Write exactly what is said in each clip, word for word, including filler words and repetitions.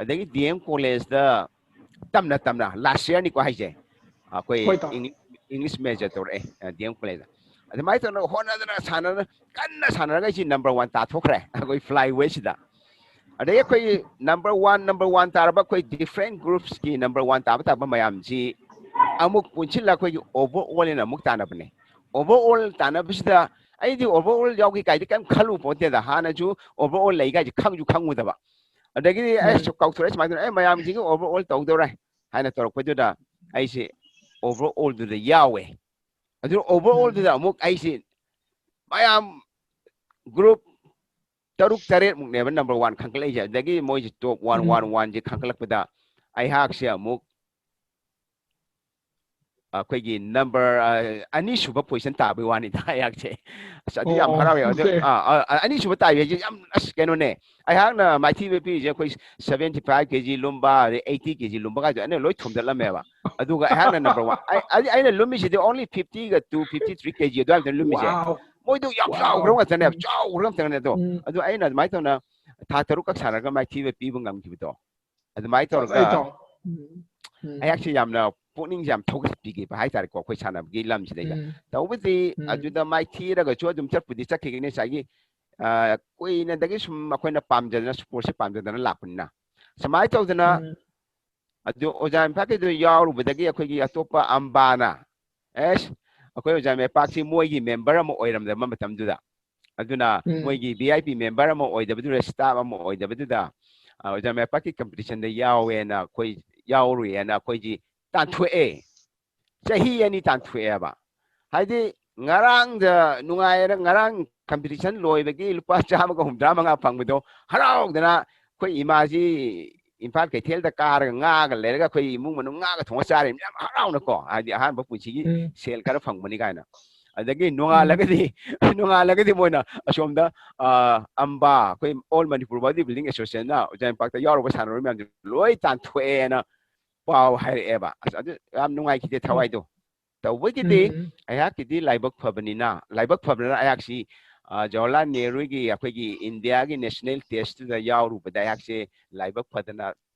ꯑꯗꯒꯤ D M ꯀꯣꯂꯦꯖꯇ ꯇꯝꯅ ꯇꯝꯅ, ꯂꯥꯁ ꯌꯔꯅꯤꯀꯣ ꯍꯥꯏꯁꯦ, ꯑꯩꯈꯣꯏ ꯍꯣꯏ, ꯇꯥꯃꯣ꯫ ꯏꯪꯂꯤꯁ ꯃꯦꯖꯔ ꯇꯧꯔꯛꯑꯦ ꯗꯤ ꯑꯦꯝ ꯀꯣꯂꯦꯖꯇ꯫ ꯑꯗꯨꯃꯥꯏꯅ ꯇꯧꯅ ꯍꯣꯠꯅꯗꯅ ꯁꯥꯟꯅꯅ, ꯀꯟꯅ ꯁꯥꯟꯅꯔꯒ ꯑꯩꯁꯤ ꯅꯝꯕꯔ ꯋꯥꯟ ꯇꯥꯊꯣꯛꯈ꯭ꯔꯦ ꯑꯩꯈꯣꯏ ꯐ꯭ꯂꯥꯏ ꯋꯦꯁꯤꯗ꯫ ꯑꯗꯩ ꯑꯩꯈꯣꯏ ꯅꯝꯕꯔ ꯋꯥꯟ ꯅꯝꯕꯔ ꯋꯥꯟ ꯇꯥꯔꯕ ꯑꯩꯈꯣꯏ ꯗꯤꯐ꯭ꯔꯦꯟ ꯒ꯭ꯔꯨꯞꯁꯀꯤ ꯅꯝꯕꯔ ꯋꯥꯟ ꯇꯥꯕ ꯇꯥꯕ ꯃꯌꯥꯝꯁꯤ ꯑꯃꯨꯛ ꯄꯨꯟꯁꯤꯜꯂ ꯑꯩꯈꯣꯏꯒꯤ ꯑꯣꯚꯔ ꯑꯣꯜ ꯑꯅ ꯑꯃꯨꯛ ꯇꯥꯟꯅꯕꯅꯦ꯫ ꯑꯣꯚꯔ ꯑꯣꯜ ꯇꯥꯟꯅꯕꯁꯤꯗ ꯑꯩꯗꯤ ꯑꯣꯚꯔ ꯑꯣꯜ ꯌꯥꯎꯈꯤ ꯀꯥꯏꯗꯤ ꯀꯩꯝ ꯈꯜꯂꯨ ꯄꯣꯠꯇꯦꯗ, ꯍꯥꯟꯅꯁꯨ ꯑꯣꯚꯔ ꯑꯣꯜ ꯂꯩ ꯀꯥꯏꯁꯦ ꯈꯪꯁꯨ ꯈꯪꯉꯨꯗꯕ꯫ ꯑꯗꯒꯤꯗꯤ ꯑꯩ ꯎꯝ꯫ ꯁꯨꯝ ꯀꯥꯎꯊꯣꯛꯑꯦ ꯁꯨꯃꯥꯏꯅ ꯇꯧꯗꯅ, "ꯑꯩ ꯃꯌꯥꯝꯁꯤꯒꯤ ꯑꯣꯚꯔ ꯑꯣꯜ ꯇꯧꯗꯧꯔꯦ" ꯍꯥꯏꯅ ꯇꯧꯔꯛꯄꯗꯨꯗ ꯑꯩꯁꯦ ꯑꯣꯚꯔ ꯑꯣꯜꯗꯨꯗ ꯌꯥꯎꯋꯦ꯫ ꯑꯗꯨ ꯑꯣꯚꯔ ꯎꯝ꯫ ꯑꯣꯜꯗꯨꯗ ꯑꯃꯨꯛ ꯑꯩꯁꯦ ꯃꯌꯥꯝ ꯒ꯭ꯔꯨꯞ ꯇꯔꯨꯛ ꯇꯔꯦꯠꯃꯨꯛꯅꯦꯕ ꯅꯝꯕꯔ ꯋꯥꯟ ꯈꯟꯒꯠꯂꯛꯏꯁꯦ꯫ ꯑꯗꯒꯤ ꯃꯣꯏꯁꯦ ꯇꯣꯞ ꯋꯥꯟ ꯋꯥꯟ ꯎꯝ꯫ ꯋꯥꯟꯁꯦ ꯈꯟꯒꯠꯂꯛꯄꯗ ꯑꯩꯍꯥꯛꯁꯦ ꯑꯃꯨꯛ ꯑꯩꯈꯣꯏꯒꯤ ꯅꯝꯕꯔ ꯑꯅꯤꯁꯨꯕ ꯄꯣꯖꯤꯁꯟ ꯇꯥꯕꯒꯤ ꯋꯥꯅꯤꯗ ꯑꯩꯍꯥꯛꯁꯦ꯫ ꯑꯁ, ꯑꯗꯨ ꯌꯥꯝ ꯑꯣ, ꯍꯔꯥꯎꯋꯦ꯫ ꯑꯗꯨ ꯑꯣꯀꯦ꯫ ꯑ, ꯑ, ꯑꯅꯤꯁꯨꯕ ꯇꯥꯏꯕ ꯍꯥꯏꯁꯦ ꯌꯥꯝ, ꯑꯁ, ꯀꯩꯅꯣꯅꯦ꯫ ꯑꯩꯍꯥꯛꯅ ꯃꯥꯏꯊꯤꯕ ꯄꯤꯔꯤꯁꯦ ꯑꯩꯈꯣꯏ ꯁꯚꯦꯟꯇꯤ ꯐꯥꯏꯚ ꯀꯦ ꯖꯤ ꯂꯨꯝꯕ, ꯑꯗꯩ ꯑꯩꯠꯇꯤ ꯀꯦ ꯖꯤ ꯂꯨꯝꯕ ꯀꯥꯏꯗꯣ ꯑꯩꯅ ꯂꯣꯏ ꯊꯣꯝꯗꯠꯂꯝꯃꯦꯕ꯫ ꯑꯗꯨꯒ ꯑꯩꯍꯥꯛꯅ ꯅꯝꯕꯔ ꯋꯥꯟ꯫ ꯑꯩ, ꯑꯩ, ꯑꯩꯅ ꯂꯨꯝꯃꯤꯁꯤꯗꯤ only ꯐꯤꯐꯇꯤꯒ ꯇꯨ, ꯐꯤꯐꯇꯤ ꯊ꯭ꯔꯤ ꯀꯦ ꯖꯤ ꯑꯗꯨꯋꯥꯏꯗ ꯂꯨꯝꯃꯤꯁꯦ꯫ Wow. ꯃꯣꯏꯗꯣ ꯌꯥꯝ Wow. ꯆꯥꯎꯈ꯭ꯔꯕ ꯉꯥꯛꯇꯅꯦꯕ, ꯆꯥꯎꯈ꯭ꯔꯕ ꯉꯥꯛꯇꯅꯦ ꯑꯗꯣ꯫ ꯎꯝ. ꯑꯗꯨ ꯑꯩꯅ ꯑꯗꯨꯃꯥꯏꯅ ꯇꯧꯅ ꯊꯥ ꯇꯔꯨꯛꯈꯛ ꯁꯥꯟꯅꯔꯒ ꯃꯥꯏꯊꯤꯕ ꯄꯤꯕ ꯉꯝꯈꯤꯕꯗꯣ꯫ ꯑꯗꯨꯃꯥꯏꯅ ꯐꯖꯩ, ꯇꯧꯔꯒ ꯇꯥꯃꯣ꯫ ꯎꯝ. ꯎꯝ. ꯑꯩꯍꯥꯛꯁꯦ ꯌꯥꯝꯅ ꯄꯨꯛꯅꯤꯡꯁꯦ ꯌꯥꯝ ꯊꯧꯒꯠꯄꯤꯈꯤꯕ ꯍꯥꯏꯇꯥꯔꯦꯀꯣ, ꯑꯩꯈꯣꯏ ꯁꯥꯟꯅꯕꯒꯤ ꯂꯝꯁꯤꯗꯩꯗ꯫ ꯎꯝ. ꯇꯧꯕꯗꯤ ꯎꯝ. ꯑꯗꯨꯗ ꯃꯥꯏꯊꯤꯔꯒꯁꯨ ꯑꯗꯨꯝ ꯆꯠꯄꯨꯗꯤ ꯆꯠꯈꯤꯒꯅꯤ, ꯉꯁꯥꯏꯒꯤ, ꯑ, ꯀꯨꯏꯅꯗꯒꯤ ꯁꯨꯝ ꯑꯩꯈꯣꯏꯅ ꯄꯥꯝꯖꯗꯅ, ꯁ꯭ꯄꯣꯔꯠꯁꯦ ꯄꯥꯝꯖꯗꯅ ꯂꯥꯛꯄꯅꯤꯅ꯫ ꯁꯨꯃꯥꯏꯅ ꯇꯧꯗꯅ ꯎꯝ. ꯑꯗꯨ ꯑꯣꯖꯥ ꯏꯝꯐꯥꯜꯒꯤꯗꯨ ꯌꯥꯎꯔꯨꯕꯗꯒꯤ ꯑꯩꯈꯣꯏꯒꯤ ꯑꯇꯣꯞꯄ ꯑꯝꯕꯥꯅ, ꯑꯦꯁ, ꯑꯩꯈꯣꯏ ꯑꯣꯖꯥ ꯃꯥꯏꯄꯥꯛꯁꯤ ꯃꯣꯏꯒꯤ ꯃꯦꯝꯕꯔ ꯑꯃ ꯑꯣꯏꯔꯝꯗꯕ ꯃꯇꯝꯗꯨꯗ꯫ ꯑꯗꯨꯅ ꯎꯝ. ꯃꯣꯏꯒꯤ ꯚꯤ ꯑꯥꯏ ꯄꯤ ꯃꯦꯝꯕꯔ ꯑꯃ ꯑꯣꯏꯗꯕꯗꯨꯗ, ꯁ꯭ꯇꯥꯐ ꯑꯃ ꯑꯣꯏꯗꯕꯗꯨꯗ, ꯑ, ꯑꯣꯖꯥ ꯃꯥꯏꯄꯥꯛꯀꯤ ꯀꯝꯄꯤꯇꯤꯁꯟꯗ ꯌꯥꯎꯋꯦꯅ ꯑꯩꯈꯣꯏ ꯌꯥꯎꯔꯨꯏꯅ ꯑꯩꯈꯣꯏꯁꯤ ꯇꯥꯟꯊꯣꯛꯑꯦ꯫ ꯆꯍꯤ ꯑꯅꯤ ꯇꯥꯟꯊꯣꯛꯑꯦꯕ꯫ ꯍꯥꯏꯗꯤ ꯉꯔꯥꯡꯗ ꯅꯨꯡꯉꯥꯏꯔ, ꯉꯔꯥꯡ ꯀꯝꯄꯤꯇꯤꯁꯟ ꯂꯣꯏꯕꯒꯤ ꯂꯨꯄꯥ ꯆꯥꯝꯃꯒ ꯍꯨꯝꯗ꯭ꯔꯥ ꯃꯉꯥ ꯐꯪꯕꯗꯣ ꯍꯔꯥꯎꯗꯅ ꯑꯩꯈꯣꯏ ꯏꯃꯥꯁꯤ ꯏꯝꯐꯥꯜ ꯀꯩꯊꯦꯜꯗ ꯀꯥꯔꯒ ꯉꯥꯒ ꯂꯩꯔꯒ ꯑꯩꯈꯣꯏ ꯏꯃꯨꯡ ꯃꯅꯨꯡ ꯉꯥꯒ ꯊꯣꯡꯉ ꯆꯥꯔꯤꯕꯅꯤ ꯌꯥꯝ ꯍꯔꯥꯎꯅꯀꯣ, ꯍꯥꯏꯗꯤ ꯑꯍꯥꯟꯕ ꯄꯨꯟꯁꯤꯒꯤ ꯎꯝ. ꯁꯦꯜ ꯈꯔ ꯐꯪꯕꯅꯤ ꯀꯥꯏꯅ꯫ ꯑꯗꯒꯤ ꯎꯝ. ꯅꯣꯡꯉꯥꯜꯂꯒꯗꯤ, ꯅꯣꯡꯉꯥꯜꯂꯒꯗꯤ ꯃꯣꯏꯅ ꯑꯁꯣꯝꯗ, ꯑ, ꯑꯝꯕꯥ, ꯑꯩꯈꯣꯏ All Manipur Body Building Association ꯅ ꯑꯣꯖꯥ ꯏꯝꯄꯥꯛꯇ ꯌꯥꯎꯔꯨꯕ ꯁꯥꯟꯅꯔꯣꯏ ꯃꯌꯥꯝꯁꯦ ꯂꯣꯏ ꯇꯥꯟꯊꯣꯛꯑꯦꯅ ꯄꯥꯎ ꯍꯥꯏꯔꯛꯑꯦꯕ꯫ ꯑꯁ, ꯑꯗꯨ ꯌꯥꯝ ꯅꯨꯡꯉꯥꯏꯈꯤꯗꯦ ꯎꯝ. ꯊꯋꯥꯏꯗꯣ꯫ ꯇꯧꯕꯒꯤꯗꯤ ꯎꯝ. ꯑꯩꯍꯥꯛꯀꯤꯗꯤ ꯂꯥꯏꯕꯛ ꯐꯕꯅꯤꯅ, ꯂꯥꯏꯕꯛ ꯐꯕꯅꯤꯅ ꯑꯩꯍꯥꯛꯁꯤ ꯑ, ꯖꯋꯥꯍꯔꯂꯥꯜ ꯅꯦꯍꯔꯨꯒꯤ ꯑꯩꯈꯣꯏꯒꯤ ꯏꯟꯗꯤꯌꯥꯒꯤ ꯅꯦꯁꯅꯦꯜ ꯇꯦꯁꯇꯨꯗ ꯌꯥꯎꯔꯨꯕꯗ ꯑꯩꯍꯥꯛꯁꯦ ꯂꯥꯏꯕꯛ ꯐꯗꯅ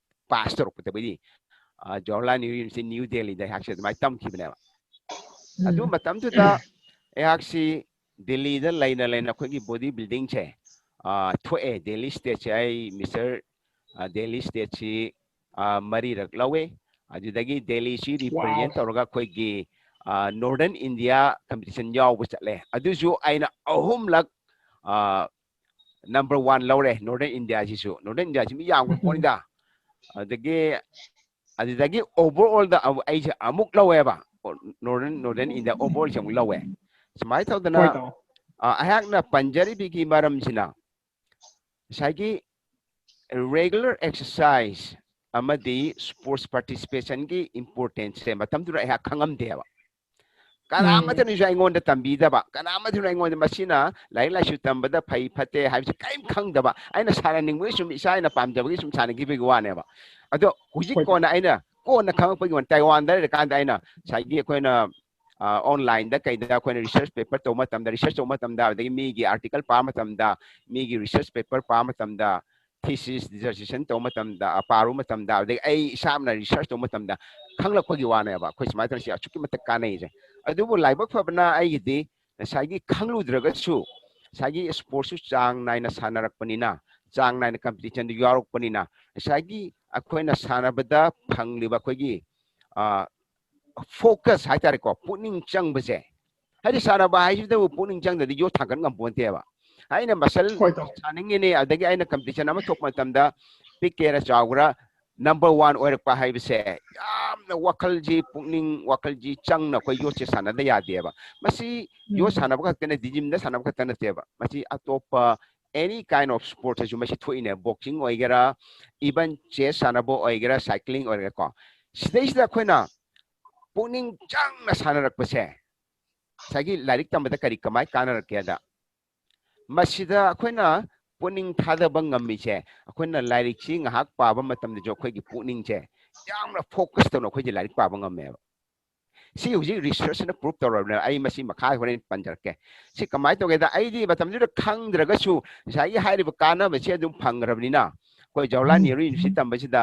ꯄꯥꯁ ꯇꯧꯔꯛꯄꯗꯒꯤꯗꯤ, ꯑ, ꯖꯋꯥꯍꯔꯂꯥꯜ ꯅꯦꯍꯔꯨ ꯌꯨꯅꯤꯚꯔꯁꯤꯇꯤ ꯅ꯭ꯌꯨ ꯗꯦꯜꯂꯤꯗ ꯑꯩꯍꯥꯛꯁꯦ ꯑꯗꯨꯃꯥꯏꯅ ꯇꯝꯈꯤꯕꯅꯦꯕ꯫ ꯑꯗꯨ ꯃꯇꯝꯗꯨꯗ ꯑꯩꯍꯥꯛꯁꯤ ꯗꯦꯜꯂꯤꯗ ꯂꯩꯅ ꯂꯩꯅ ꯑꯩꯈꯣꯏꯒꯤ ꯕꯣꯗꯤ ꯕꯤꯜꯗꯤꯡꯁꯦ, ꯑ, ꯊꯣꯛꯑꯦ꯫ ꯗꯦꯜꯂꯤ ꯁ꯭ꯇꯦꯠꯁꯦ ꯑꯩ ꯃꯤꯁꯇꯔ, ꯑ, ꯗꯦꯜꯂꯤ ꯁ꯭ꯇꯦꯠꯁꯤ, ꯑ, ꯃꯔꯤꯔꯛ ꯂꯧꯋꯦ꯫ ꯑꯗꯨꯗꯒꯤ ꯗꯦꯜꯂꯤꯁꯤ ꯔꯤꯄ꯭ꯔꯖꯦꯟ ꯇꯧꯔꯒ ꯑꯩꯈꯣꯏꯒꯤ, ꯑ, ꯅꯣꯔꯗꯔꯟ ꯏꯟꯗꯤꯌꯥ ꯀꯝꯄꯤꯇꯤꯁꯟ ꯌꯥꯎꯕ ꯆꯠꯂꯦ꯫ ꯑꯗꯨꯁꯨ ꯑꯩꯅ ꯑꯍꯨꯝꯂꯛ, ꯑ, ꯅꯝꯕꯔ ꯋꯥꯟ ꯂꯧꯔꯦ꯫ ꯅꯣꯔꯗꯔꯟ ꯏꯟꯗꯤꯌꯥꯁꯤꯁꯨ, ꯅꯣꯔꯗꯔꯟ ꯏꯟꯗꯤꯌꯥꯁꯤ ꯃꯤ ꯌꯥꯝꯈ꯭ꯔ ꯄꯣꯠꯅꯤꯗ꯫ ꯑꯗꯒꯤ, ꯑꯗꯨꯗꯒꯤ ꯑꯣꯚꯔꯑꯣꯜꯗ ꯑꯃꯨꯛ ꯑꯩꯁꯦ ꯑꯃꯨꯛ ꯂꯧꯋꯦꯕ꯫ ꯅꯣꯔꯗꯔꯟ, ꯅꯣꯔꯗꯔꯟ ꯏꯟꯗꯤꯌꯥ ꯑꯣꯚꯔꯑꯣꯜꯁꯦ ꯑꯃꯨꯛ ꯂꯧꯋꯦ꯫ ꯁꯨꯃꯥꯏꯅ ꯇꯧꯗꯅ, ꯑ, ꯑꯩꯍꯥꯛꯅ ꯄꯟꯖꯔꯤꯕꯒꯤ ꯃꯔꯝꯁꯤꯅ ꯉꯁꯥꯏꯒꯤ ꯔꯦꯒꯨꯂꯔ ꯑꯦꯛꯁꯔꯁꯥꯏꯁ ꯑꯃꯗꯤ ꯁ꯭ꯄꯣꯔꯠꯁ ꯄꯥꯔꯇꯤꯁꯤꯄꯦꯁꯟꯒꯤ ꯏꯝꯄꯣꯔꯇꯦꯟꯁꯁꯦ ꯃꯇꯝꯗꯨꯗ ꯑꯩꯍꯥꯛ ꯈꯪꯉꯝꯗꯦꯕ꯫ ꯀꯅꯥ ꯑꯃꯠꯇꯅꯁꯨ ꯑꯩꯉꯣꯟꯗ ꯇꯝꯕꯤꯗꯕ, ꯀꯅꯥ ꯑꯃꯠꯇꯅ ꯑꯩꯉꯣꯟꯗ ꯃꯁꯤꯅ ꯂꯥꯏꯔꯤꯛ ꯂꯥꯏꯁꯨ ꯇꯝꯕꯗ ꯐꯩ ꯐꯠꯇꯦ ꯍꯥꯏꯕꯁꯤ ꯀꯔꯤꯝ ꯈꯪꯗꯕ, ꯑꯩꯅ ꯁꯥꯟꯅꯅꯤꯡꯕꯒꯤ ꯁꯨꯝ ꯏꯁꯥ ꯑꯩꯅ ꯄꯥꯝꯖꯕꯒꯤ ꯁꯨꯝ ꯁꯥꯟꯅꯈꯤꯕꯒꯤ ꯋꯥꯅꯦꯕ꯫ ꯑꯗꯣ ꯍꯧꯖꯤꯛ ꯀꯣꯟꯅ ꯑꯩꯅ ꯀꯣꯟꯅ ꯈꯪꯉꯛꯄꯒꯤ ꯋꯥꯅꯤ, ꯇꯥꯏꯋꯥꯟꯗ ꯂꯩꯔꯀꯥꯟꯗ ꯑꯩꯅ ꯉꯁꯥꯏꯒꯤ ꯑꯩꯈꯣꯏꯅ, ꯑ, ꯑꯣꯟꯂꯥꯏꯟꯗ ꯀꯩꯗ ꯑꯩꯈꯣꯏꯅ ꯔꯤꯁꯔꯁ ꯄꯦꯄꯔ ꯇꯧꯕ ꯃꯇꯝꯗ, ꯔꯤꯁꯔꯁ ꯇꯧꯕ ꯃꯇꯝꯗ, ꯑꯗꯒꯤ ꯃꯤꯒꯤ ꯑꯥꯔꯇꯤꯀꯜ ꯄꯥꯕ ꯃꯇꯝꯗ, ꯃꯤꯒꯤ ꯔꯤꯁꯔꯁ ꯄꯦꯄꯔ ꯄꯥꯕ ꯃꯇꯝꯗ, ꯊꯤꯁꯤꯁ ꯗꯤꯖꯔꯇꯦꯁꯟ ꯇꯧꯕ ꯃꯇꯝꯗ, ꯑ, ꯄꯥꯔꯨꯕ ꯃꯇꯝꯗ, ꯑꯗꯒꯤ ꯑꯩ ꯏꯁꯥꯃꯛꯅ ꯔꯤꯁꯔꯁ ꯇꯧꯕ ꯃꯇꯝꯗ ꯈꯪꯂꯛꯄꯒꯤ ꯋꯥꯅꯦꯕ꯫ ꯑꯩꯈꯣꯏ ꯁꯨꯃꯥꯏꯅ ꯇꯧꯔꯤꯁꯤ ꯑꯁꯨꯛꯀꯤ ꯃꯇꯤꯛ ꯀꯥꯟꯅꯩꯁꯦ꯫ ꯑꯗꯨꯕꯨ ꯂꯥꯏꯕꯛ ꯐꯕꯅ ꯑꯩꯒꯤꯗꯤ ꯉꯁꯥꯏꯒꯤ ꯈꯪꯂꯨꯗ꯭ꯔꯒꯁꯨ ꯉꯁꯥꯏꯒꯤ ꯁ꯭ꯄꯣꯔꯠꯁꯁꯨ ꯆꯥꯡ ꯅꯥꯏꯅ ꯁꯥꯟꯅꯔꯛꯄꯅꯤꯅ, ꯆꯥꯡ ꯅꯥꯏꯅ ꯀꯝꯄꯤꯇꯤꯁꯟꯗ ꯌꯥꯎꯔꯛꯄꯅꯤꯅ, ꯉꯁꯥꯏꯒꯤ ꯑꯩꯈꯣꯏꯅ ꯁꯥꯟꯅꯕꯗ ꯐꯪꯂꯤꯕ ꯑꯩꯈꯣꯏꯒꯤ, ꯑ, ꯐꯣꯀꯁ ꯍꯥꯏꯇꯥꯔꯦꯀꯣ, ꯄꯨꯛꯅꯤꯡ ꯆꯪꯕꯁꯦ꯫ ꯍꯥꯏꯗꯤ ꯁꯥꯟꯅꯕ ꯍꯥꯏꯁꯤꯗꯕꯨ ꯄꯨꯛꯅꯤꯡ ꯆꯪꯗ꯭ꯔꯗꯤ ꯌꯣꯠ ꯊꯥꯡꯒꯠ ꯉꯝꯄꯣꯟꯇꯦꯕ꯫ ꯑꯩꯅ ꯃꯁꯜ ꯁꯥꯟꯅꯤꯡꯉꯤꯅꯦ, ꯑꯗꯒꯤ ꯑꯩꯅ ꯀꯝꯄꯤꯇꯤꯁꯟ ꯑꯃ ꯊꯣꯛꯄ ꯃꯇꯝꯗ ꯄꯤꯛꯀꯦꯔꯥ ꯆꯥꯎꯒꯦꯔꯥ ꯅꯝꯕꯔ ꯋꯥꯟ ꯑꯣꯏꯔꯛꯄ ꯍꯥꯏꯕꯁꯦ ꯌꯥꯝꯅ ꯋꯥꯈꯜꯁꯤ, ꯄꯨꯛꯅꯤꯡ ꯋꯥꯈꯜꯁꯤ ꯆꯪꯅ ꯑꯩꯈꯣꯏ ꯌꯣꯠꯁꯦ ꯁꯥꯟꯅꯗ ꯌꯥꯗꯦꯕ꯫ ꯃꯁꯤ ꯌꯣꯠ ꯁꯥꯟꯅꯕ ꯈꯛꯇ ꯅꯠꯇꯦ, ꯖꯤꯝꯗ ꯁꯥꯟꯅꯕ ꯈꯛꯇ ꯅꯠꯇꯦꯕ꯫ ꯃꯁꯤ ꯑꯇꯣꯞꯄ any kind of sportsꯇꯁꯨ ꯃꯁꯤ ꯊꯣꯛꯏꯅꯦ꯫ ꯕꯣꯛꯁꯤꯡ ꯑꯣꯏꯒꯦꯔꯥ, even ꯆꯦꯁ ꯁꯥꯟꯅꯕ ꯑꯣꯏꯒꯦꯔꯥ, ꯁꯥꯏꯀ꯭ꯂꯤꯡ ꯑꯣꯏꯒꯦꯔꯥꯀꯣ꯫ ꯁꯤꯗꯩꯁꯤꯗ ꯑꯩꯈꯣꯏꯅ ꯄꯨꯛꯅꯤꯡ ꯆꯪꯅ ꯁꯥꯟꯅꯔꯛꯄꯁꯦ ꯉꯁꯥꯏꯒꯤ ꯂꯥꯏꯔꯤꯛ ꯇꯝꯕꯗ ꯀꯔꯤ ꯀꯃꯥꯏ ꯀꯥꯟꯅꯔꯛꯀꯦꯗ, ꯃꯁꯤꯗ ꯑꯩꯈꯣꯏꯅ ꯄꯨꯛꯅꯤꯡ ꯊꯥꯗꯕ ꯉꯝꯃꯤꯁꯦ, ꯑꯩꯈꯣꯏꯅ ꯂꯥꯏꯔꯤꯛꯁꯤ ꯉꯥꯏꯍꯥꯛ ꯄꯥꯕ ꯃꯇꯝꯗꯁꯨ ꯑꯩꯈꯣꯏꯒꯤ ꯄꯨꯛꯅꯤꯡꯁꯦ ꯌꯥꯝꯅ ꯐꯣꯀꯁ ꯇꯧꯅ ꯑꯩꯈꯣꯏꯁꯦ ꯂꯥꯏꯔꯤꯛ ꯄꯥꯕ ꯉꯝꯃꯦꯕ꯫ ꯁꯤ ꯍꯧꯖꯤꯛ research ꯅ prove ꯇꯧꯔꯕꯅꯦ꯫ ꯑꯩ ꯃꯁꯤ ꯃꯈꯥ ꯍꯣꯔꯦꯟ ꯄꯟꯖꯔꯛꯀꯦ꯫ ꯁꯤ ꯀꯃꯥꯏꯅ ꯇꯧꯒꯦꯗ, ꯑꯩꯗꯤ ꯃꯇꯝꯗꯨꯗ ꯈꯪꯗ꯭ꯔꯒꯁꯨ ꯉꯁꯥꯏꯒꯤ ꯍꯥꯏꯔꯤꯕ ꯀꯥꯟꯅꯕꯁꯦ ꯑꯗꯨꯝ ꯐꯪꯈ꯭ꯔꯕꯅꯤꯅ, ꯑꯩꯈꯣꯏ ꯖꯋꯥꯍꯔꯂꯥꯜ ꯅꯦꯍꯔꯨ ꯌꯨꯅꯤꯚꯔꯁꯤꯇꯤ ꯇꯝꯕꯁꯤꯗ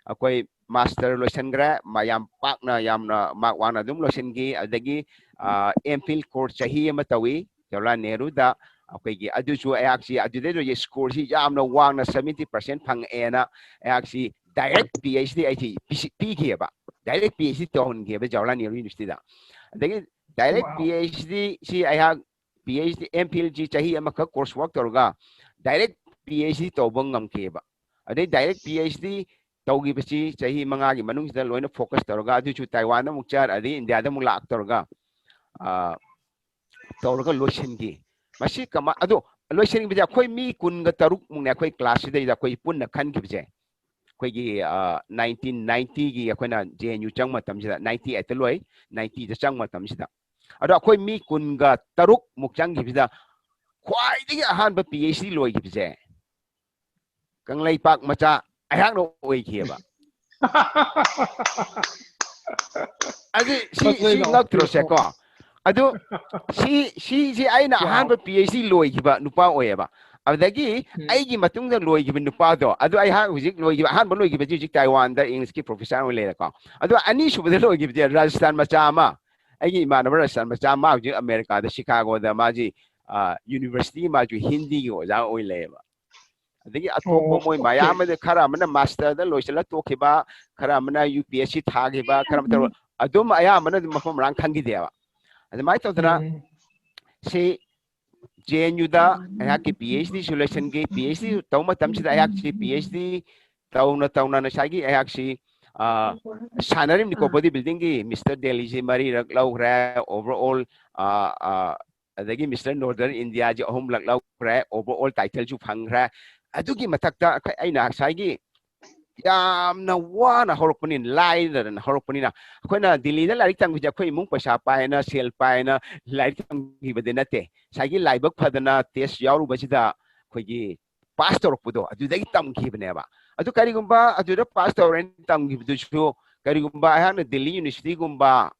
ꯑꯩꯈꯣꯏ master ꯂꯣꯏꯁꯤꯟꯈ꯭ꯔꯦ, ꯃꯌꯥꯝ ꯄꯥꯛꯅ ꯌꯥꯝꯅ mark ꯋꯥꯡꯅ ꯑꯗꯨꯝ ꯂꯣꯏꯁꯤꯟꯈꯤ꯫ ꯑꯗꯒꯤ ꯑꯦꯝ ꯐꯤꯜ ꯀꯣꯔꯁ ꯆꯍꯤ ꯑꯃ ꯇꯧꯏ ꯖꯋꯥꯍꯔꯂꯥꯜ ꯅꯦꯍꯔꯨꯗ꯫ ꯑꯩꯈꯣꯏꯒꯤ ꯑꯗꯨꯁꯨ ꯑꯩꯍꯥꯛꯁꯤ ꯑꯗꯨꯗꯩꯗ ꯁ꯭ꯀꯣꯔꯁꯤ ꯌꯥꯝꯅ ꯋꯥꯡꯅ seventy percent ꯐꯪꯉꯛꯑꯦꯅ ꯑꯩꯍꯥꯛꯁꯤ direct ꯄꯤ ꯑꯩꯆ ꯗꯤ ꯑꯩꯁꯤ ꯄꯤꯁꯤ- ꯄꯤꯈꯤꯑꯕ꯫ Direct ꯄꯤ ꯑꯩꯆ ꯗꯤ ꯇꯧꯍꯟꯈꯤꯑꯕ ꯖꯋꯥꯍꯔꯂꯥꯜ ꯅꯦꯍꯔꯨ ꯌꯨꯅꯤꯚꯔꯁꯤꯇꯤꯗ꯫ ꯑꯗꯒꯤ direct ꯄꯤ ꯑꯩꯆ ꯗꯤ ꯁꯤ ꯑꯩꯍꯥꯛ ꯄꯤ ꯑꯩꯆ ꯗꯤ ꯑꯦꯝ ꯐꯤꯜꯁꯤ ꯆꯍꯤ ꯑꯃꯈꯛ course work ꯇꯧꯔꯒ direct ꯄꯤ ꯑꯩꯆ ꯗꯤ ꯇꯧꯕ ꯉꯝꯈꯤꯑꯕ꯫ ꯑꯗꯩ direct ꯄꯤ ꯑꯩꯆ ꯗꯤ ꯇꯧꯈꯤꯕꯁꯤ ꯆꯍꯤ ꯃꯉꯥꯒꯤ ꯃꯅꯨꯡꯁꯤꯗ ꯂꯣꯏꯅ focus ꯇꯧꯔꯒ ꯑꯗꯨꯁꯨ ꯇꯥꯏꯋꯥꯟꯗ ꯑꯃꯨꯛ ꯆꯠ, ꯑꯗꯩ ꯏꯟꯗꯤꯌꯥꯗ ꯑꯃꯨꯛ ꯂꯥꯛꯇꯧꯔꯒ, ꯑ, ꯇꯧꯔꯒ ꯂꯣꯏꯁꯤꯟꯈꯤ꯫ ꯃꯁꯤ ꯀꯃꯥꯏ, ꯑꯗꯣ ꯂꯣꯏꯁꯤꯟꯈꯤꯕꯁꯦ ꯑꯩꯈꯣꯏ ꯃꯤ ꯀꯨꯟꯒ ꯇꯔꯨꯛ ꯃꯨꯛꯅꯦ ꯑꯩꯈꯣꯏ class ꯁꯤꯗꯩꯗ ꯑꯩꯈꯣꯏ ꯄꯨꯟꯅ ꯈꯟꯈꯤꯕꯁꯦ꯫ ꯑꯩꯈꯣꯏꯒꯤ, ꯑ, nineteen ninety ꯒꯤ ꯑꯩꯈꯣꯏꯅ J N U ꯆꯪꯕ ꯃꯇꯝꯁꯤꯗ, ninety eight ꯇ ꯂꯣꯏ, ninety ꯗ ꯆꯪꯕ ꯃꯇꯝꯁꯤꯗ꯫ ꯑꯗꯣ ꯑꯩꯈꯣꯏ ꯃꯤ ꯀꯨꯟꯒ ꯇꯔꯨꯛ ꯃꯨꯛ ꯆꯪꯈꯤꯕꯁꯤꯗ ꯈ꯭ꯋꯥꯏꯗꯒꯤ ꯑꯍꯥꯟꯕ ꯄꯤ ꯑꯩꯆ ꯗꯤ ꯂꯣꯏꯈꯤꯕꯁꯦ ꯀꯪꯂꯩꯄꯥꯛ ꯃꯆꯥ ꯑꯩꯍꯥꯛꯅ ꯑꯣꯏꯈꯤꯑꯕ꯫ ꯑꯗꯨ ꯁꯤ, ꯁꯤ ꯐꯖꯩꯗ꯫ ꯉꯛꯇ꯭ꯔꯣ ꯁꯦꯀꯣ? ꯑꯗꯨ ꯁꯤ, ꯁꯤꯁꯤ ꯑꯩꯅ Wow. ꯑꯍꯥꯟꯕ ꯄꯤ ꯑꯩꯆ ꯗꯤ ꯂꯣꯏꯈꯤꯕ ꯅꯨꯄꯥ ꯑꯣꯏꯌꯦꯕ꯫ ꯑꯗꯨꯗꯒꯤ ꯎꯝ꯫ ꯑꯩꯒꯤ ꯃꯇꯨꯡꯗ ꯂꯣꯏꯈꯤꯕ ꯅꯨꯄꯥꯗꯣ, ꯑꯗꯨ ꯑꯩꯍꯥꯛ ꯍꯧꯖꯤꯛ ꯂꯣꯏꯈꯤꯕ, ꯑꯍꯥꯟꯕ ꯂꯣꯏꯈꯤꯕꯁꯤ ꯍꯧꯖꯤꯛ ꯇꯥꯏꯋꯥꯟꯗ English ꯀꯤ professor ꯑꯣꯏꯅ ꯂꯩꯔꯦꯀꯣ꯫ ꯑꯗꯣ ꯑꯅꯤꯁꯨꯕꯗ ꯂꯣꯏꯈꯤꯕꯁꯦ ꯔꯥꯖꯁꯊꯥꯟ ꯃꯆꯥ ꯑꯃ, ꯑꯩꯒꯤ ꯏꯃꯥꯟꯅꯕ ꯔꯥꯖꯁꯊꯥꯟ ꯃꯆꯥ ꯑꯃ ꯍꯧꯖꯤꯛ ꯑꯃꯦꯔꯤꯀꯥꯗ ꯁꯤꯀꯥꯒꯣꯗ ꯃꯥꯁꯤ, ꯑ, university ꯃꯥꯁꯨ ꯍꯤꯟꯗꯤꯒꯤ ꯑꯣꯖꯥ ꯑꯣꯏ ꯂꯩꯌꯦꯕ꯫ ꯑꯗꯒꯤ ꯑꯇꯣꯞꯄ ꯑꯣ, ꯃꯣꯏ okay. ꯃꯌꯥꯝ ꯑꯃꯗ ꯈꯔ ꯑꯃꯅ master ꯗ ꯂꯣꯏꯁꯤꯜꯂ ꯇꯣꯛꯈꯤꯕ, ꯈꯔ ꯑꯃꯅ U P S C ꯊꯥꯈꯤꯕ, ꯈꯔ ꯑꯃ ꯇꯧꯔ-, ꯑꯗꯨꯝ ꯑꯌꯥꯝꯕꯅ ꯑꯗꯨꯝ ꯃꯐꯝ ꯃꯔꯥꯡ ꯈꯪꯈꯤꯗꯦꯕ꯫ ꯑꯗꯨꯃꯥꯏꯅ ꯇꯧꯗꯅ ꯎꯝ꯫ ꯁꯤ J N U ꯗ ꯑꯩꯍꯥꯛꯀꯤ P H D ꯁꯨ ꯂꯣꯏꯁꯤꯟꯈꯤ꯫ P H D ꯇꯧꯕ ꯃꯇꯝꯁꯤꯗ ꯑꯩꯍꯥꯛꯁꯤ P H D ꯇꯧꯅ ꯇꯧꯅ ꯉꯁꯥꯏꯒꯤ ꯑꯩꯍꯥꯛꯁꯤ, ꯑ, ꯁꯥꯟꯅꯔꯤꯕꯅꯤꯀꯣ, body building ꯒꯤ Mister Delhi ꯁꯤ ꯃꯔꯤꯔꯛ ꯂꯧꯈ꯭ꯔꯦ, overall, ꯑ, ꯑ, ꯑꯗꯒꯤ Mister Northern India ꯁꯤ ꯑꯍꯨꯝꯂꯛ ꯂꯧꯈ꯭ꯔꯦ, overall title ꯁꯨ ꯐꯪꯈ꯭ꯔꯦ꯫ ꯑꯗꯨꯒꯤ ꯃꯊꯛꯇ ꯑꯩꯈꯣꯏ, ꯑꯩꯅ ꯉꯁꯥꯏꯒꯤ ꯌꯥꯝꯅ ꯋꯥꯅ ꯍꯧꯔꯛꯄꯅꯤꯅ, ꯂꯥꯏꯔꯗꯅ ꯍꯧꯔꯛꯄꯅꯤꯅ, ꯑꯩꯈꯣꯏꯅ ꯗꯤꯜꯂꯤꯗ ꯂꯥꯏꯔꯤꯛ ꯇꯝꯕꯁꯦ ꯑꯩꯈꯣꯏ ꯏꯃꯨꯡ ꯄꯩꯁꯥ ꯄꯥꯏꯅ, ꯁꯦꯜ ꯄꯥꯏꯅ ꯂꯥꯏꯔꯤꯛ ꯇꯝꯈꯤꯕꯗꯤ ꯅꯠꯇꯦ꯫ ꯉꯁꯥꯏꯒꯤ ꯂꯥꯏꯕꯛ ꯐꯗꯅ test ꯌꯥꯎꯔꯨꯕꯁꯤꯗ ꯑꯩꯈꯣꯏꯒꯤ pass ꯇꯧꯔꯛꯄꯗꯣ, ꯑꯗꯨꯗꯒꯤ ꯇꯝꯈꯤꯕꯅꯦꯕ꯫ ꯑꯗꯨ ꯀꯔꯤꯒꯨꯝꯕ ꯑꯗꯨꯗ pass ꯇꯧꯔꯦꯅ ꯇꯝꯈꯤꯕꯗꯨꯁꯨ, ꯀꯔꯤꯒꯨꯝꯕ ꯑꯩꯍꯥꯛꯅ ꯗꯤꯜꯂꯤ University ꯒꯨꯝꯕ,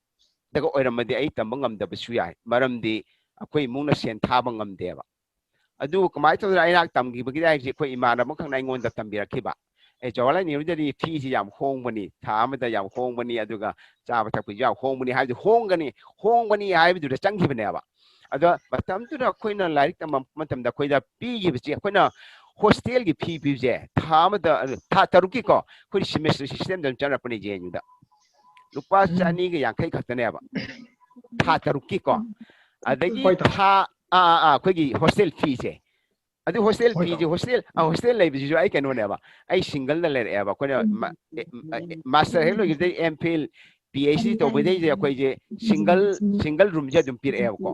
ꯗꯒ ꯑꯣꯏꯔꯝꯃꯗꯤ ꯑꯩ ꯇꯝꯕ ꯉꯝꯗꯕꯁꯨ ꯌꯥꯏ, ꯃꯔꯝꯗꯤ ꯑꯩꯈꯣꯏ ꯏꯃꯨꯡꯅ ꯁꯦꯟ ꯊꯥꯕ ꯉꯝꯗꯦꯕ꯫ ꯑꯗꯨ ꯀꯃꯥꯏꯅ ꯇꯧꯗꯅ ꯑꯩꯅ ꯇꯝꯈꯤꯕꯒꯤ ꯍꯥꯏꯁꯦ, ꯑꯩꯈꯣꯏ ꯏꯃꯥꯟꯅꯕ ꯑꯃꯈꯛꯅ ꯑꯩꯉꯣꯟꯗ ꯇꯝꯕꯤꯔꯛꯈꯤꯕ, "ꯑꯦ, ꯖꯋꯥꯍꯔꯂꯥꯜ ꯅꯦꯍꯔꯨꯗꯗꯤ ꯐꯤꯁꯤ ꯌꯥꯝ ꯍꯣꯡꯕꯅꯤ, ꯊꯥ ꯑꯃꯗ ꯌꯥꯝ ꯍꯣꯡꯕꯅꯤ, ꯑꯗꯨꯒ ꯆꯥꯕ ꯊꯛꯄꯁꯨ ꯌꯥꯝ ꯍꯣꯡꯕꯅꯤ" ꯍꯥꯏꯕꯗꯨ, ꯍꯣꯡꯒꯅꯤ, ꯍꯣꯡꯕꯅꯤ ꯍꯥꯏꯕꯗꯨꯗ ꯆꯪꯈꯤꯕꯅꯦꯕ꯫ ꯑꯗꯣ ꯃꯇꯝꯗꯨꯗ ꯑꯩꯈꯣꯏꯅ ꯂꯥꯏꯔꯤꯛ ꯇꯝꯕ ꯃꯇꯝꯗ ꯑꯩꯈꯣꯏꯗ ꯄꯤꯈꯤꯕꯁꯦ, ꯑꯩꯈꯣꯏꯅ ꯍꯣꯁꯇꯦꯜꯒꯤ ꯐꯤ ꯄꯤꯕꯁꯦ ꯊꯥ ꯑꯃꯗ, ꯊꯥ ꯇꯔꯨꯛꯀꯤꯀꯣ, ꯑꯩꯈꯣꯏ ꯁꯤꯃꯦꯁꯇꯔ ꯁꯤꯁꯇꯦꯝꯗ ꯑꯗꯨꯝ ꯆꯠꯅꯔꯛꯄꯅꯦ ꯖꯦ ꯑꯦꯟ ꯌꯨꯗ꯫ ꯂꯨꯄꯥ ꯎꯝ꯫ ꯆꯅꯤꯒ ꯌꯥꯡꯈꯩ ꯈꯛꯇꯅꯦꯕ, ꯊꯥ ꯇꯔꯨꯛꯀꯤꯀꯣ꯫ ꯑꯗꯒꯤ ꯍꯣꯏ, ꯇꯥꯃꯣ꯫ ꯊꯥ, ꯑꯥ, ꯑꯥ, ꯑꯥ, ꯑꯩꯈꯣꯏꯒꯤ ꯍꯣꯁꯇꯦꯜ ꯐꯤꯁꯦ, ꯑꯗꯨ ꯍꯣꯁꯇꯦꯜ ꯍꯣꯏ, ꯐꯤꯁꯦ, ꯇꯥꯃꯣ꯫ ꯍꯣꯁꯇꯦꯜ, ꯑ, ꯍꯣꯁꯇꯦꯜ ꯂꯩꯕꯁꯤꯁꯨ ꯑꯩ ꯀꯩꯅꯣꯅꯦꯕ, ꯑꯩ ꯁꯤꯡꯒꯜꯗ ꯂꯩꯔꯛꯑꯦꯕ꯫ ꯑꯩꯈꯣꯏꯅ ꯃꯥ-, ꯑꯦ, ꯑ, ꯑꯦ, ꯃꯥꯁꯇꯔ ꯍꯦꯛ ꯂꯣꯏꯈꯤꯕꯗꯩ M Phil, P H D ꯇꯧꯕꯗꯩꯁꯦ ꯑꯩꯈꯣꯏꯁꯦ ꯁꯤꯡꯒꯜ, ꯁꯤꯡꯒꯜ ꯔꯨꯝꯁꯦ ꯑꯗꯨꯝ ꯄꯤꯔꯛꯑꯦꯕꯀꯣ꯫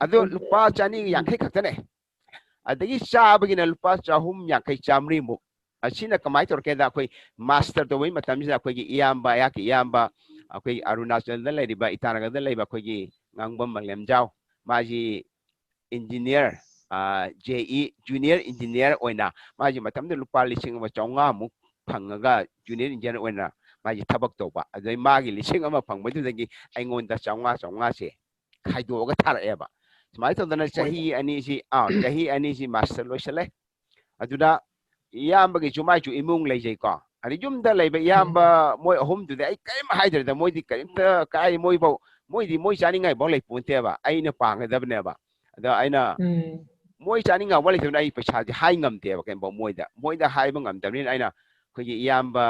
ꯑꯗꯣ ꯂꯨꯄꯥ ꯆꯅꯤꯒ ꯌꯥꯡꯈꯩ ꯈꯛꯇꯅꯦ꯫ ꯑꯗꯒꯤ ꯆꯥꯕꯒꯤꯅ ꯂꯨꯄꯥ ꯆꯍꯨꯝ ꯌꯥꯡꯈꯩ, ꯆꯥꯃꯔꯤꯃꯨꯛ꯫ ꯑꯁꯤꯅ ꯀꯃꯥꯏꯅ ꯇꯧꯔꯛꯀꯦꯗ, ꯑꯩꯈꯣꯏ ꯃꯥꯁꯇꯔ ꯇꯧꯕꯒꯤ ꯃꯇꯝꯁꯤꯗ ꯑꯩꯈꯣꯏꯒꯤ ꯏꯌꯥꯝꯕ, ꯑꯩꯍꯥꯛꯀꯤ ꯏꯌꯥꯝꯕ, ꯑꯩꯈꯣꯏ ꯑꯔꯨꯅꯥꯆꯜꯗ ꯂꯩꯔꯤꯕ, ꯏꯇꯥꯅꯒꯔꯗ ꯂꯩꯕ ꯑꯩꯈꯣꯏꯒꯤ ꯉꯥꯡꯕꯝ ꯃꯪꯂꯦꯝꯖꯥꯎ, ꯃꯥꯁꯤ ꯏꯟꯖꯤꯅꯤꯌꯔ, ꯑ, ꯖꯦ ꯏ ꯖꯨꯅꯤꯌꯔ ꯏꯟꯖꯤꯅꯤꯌꯔ ꯑꯣꯏꯅ ꯃꯥꯁꯤ ꯃꯇꯝꯗꯨꯗ ꯂꯨꯄꯥ ꯂꯤꯁꯤꯡ ꯑꯃ ꯆꯥꯝꯃꯉꯥꯃꯨꯛ ꯐꯪꯉꯒ ꯖꯨꯅꯤꯌꯔ ꯏꯟꯖꯤꯅꯤꯌꯔ ꯑꯣꯏꯅ ꯃꯥꯁꯤ ꯊꯕꯛ ꯇꯧꯕ꯫ ꯑꯗꯨꯗꯩ ꯃꯥꯒꯤ ꯂꯤꯁꯤꯡ ꯑꯃ ꯐꯪꯕꯗꯨꯗꯒꯤ ꯑꯩꯉꯣꯟꯗ ꯆꯥꯝꯃꯉꯥ, ꯆꯥꯝꯃꯉꯥꯁꯦ ꯈꯥꯏꯗꯣꯛꯑꯒ ꯊꯥꯔꯛꯑꯦꯕ꯫ ꯁꯨꯃꯥꯏꯅ ꯇꯧꯗꯅ ꯍꯣꯏ꯫ ꯆꯍꯤ ꯑꯅꯤꯁꯤ, ꯑꯥ, ꯆꯍꯤ ꯑꯅꯤꯁꯤ ꯃꯥꯁꯇꯔ ꯂꯣꯏꯁꯜꯂꯦ꯫ ꯑꯗꯨꯗ ꯏꯌꯥꯝꯕꯒꯤꯁꯨ ꯃꯥꯏꯁꯨ ꯏꯃꯨꯡ ꯂꯩꯖꯩꯀꯣ꯫ ꯑꯗꯩ ꯌꯨꯝꯗ ꯂꯩꯕ ꯎꯝ꯫ ꯏꯌꯥꯝꯕ ꯃꯣꯏ ꯑꯍꯨꯝꯗꯨꯗꯤ ꯑꯩ ꯀꯔꯤꯝ ꯍꯥꯏꯗ꯭ꯔꯦꯗ, ꯃꯣꯏꯗꯤ ꯀꯔꯤꯝꯇ ꯀꯥꯏ, ꯃꯣꯏꯐꯧ, ꯃꯣꯏꯗꯤ ꯃꯣꯏ ꯆꯥꯅꯤꯡꯉꯥꯏꯐꯥꯎ ꯂꯩꯄꯣꯟꯇꯦꯕ, ꯑꯩꯅ ꯄꯥꯡꯒꯗꯕꯅꯦꯕ꯫ ꯑꯗꯣ ꯑꯩꯅ ꯎꯝ꯫ ꯃꯣꯏ ꯆꯥꯅꯤꯡꯉꯥꯏꯐꯥꯎ ꯂꯩꯇꯕꯅꯤꯅ ꯑꯩ ꯄꯩꯁꯥꯁꯦ ꯍꯥꯏ ꯉꯝꯗꯦꯕ, ꯀꯩꯝꯐꯥꯎ ꯃꯣꯏꯗ, ꯃꯣꯏꯗ ꯍꯥꯏꯕ ꯉꯝꯗꯕꯅꯤꯅ ꯑꯩꯅ ꯑꯩꯈꯣꯏꯒꯤ ꯏꯌꯥꯝꯕ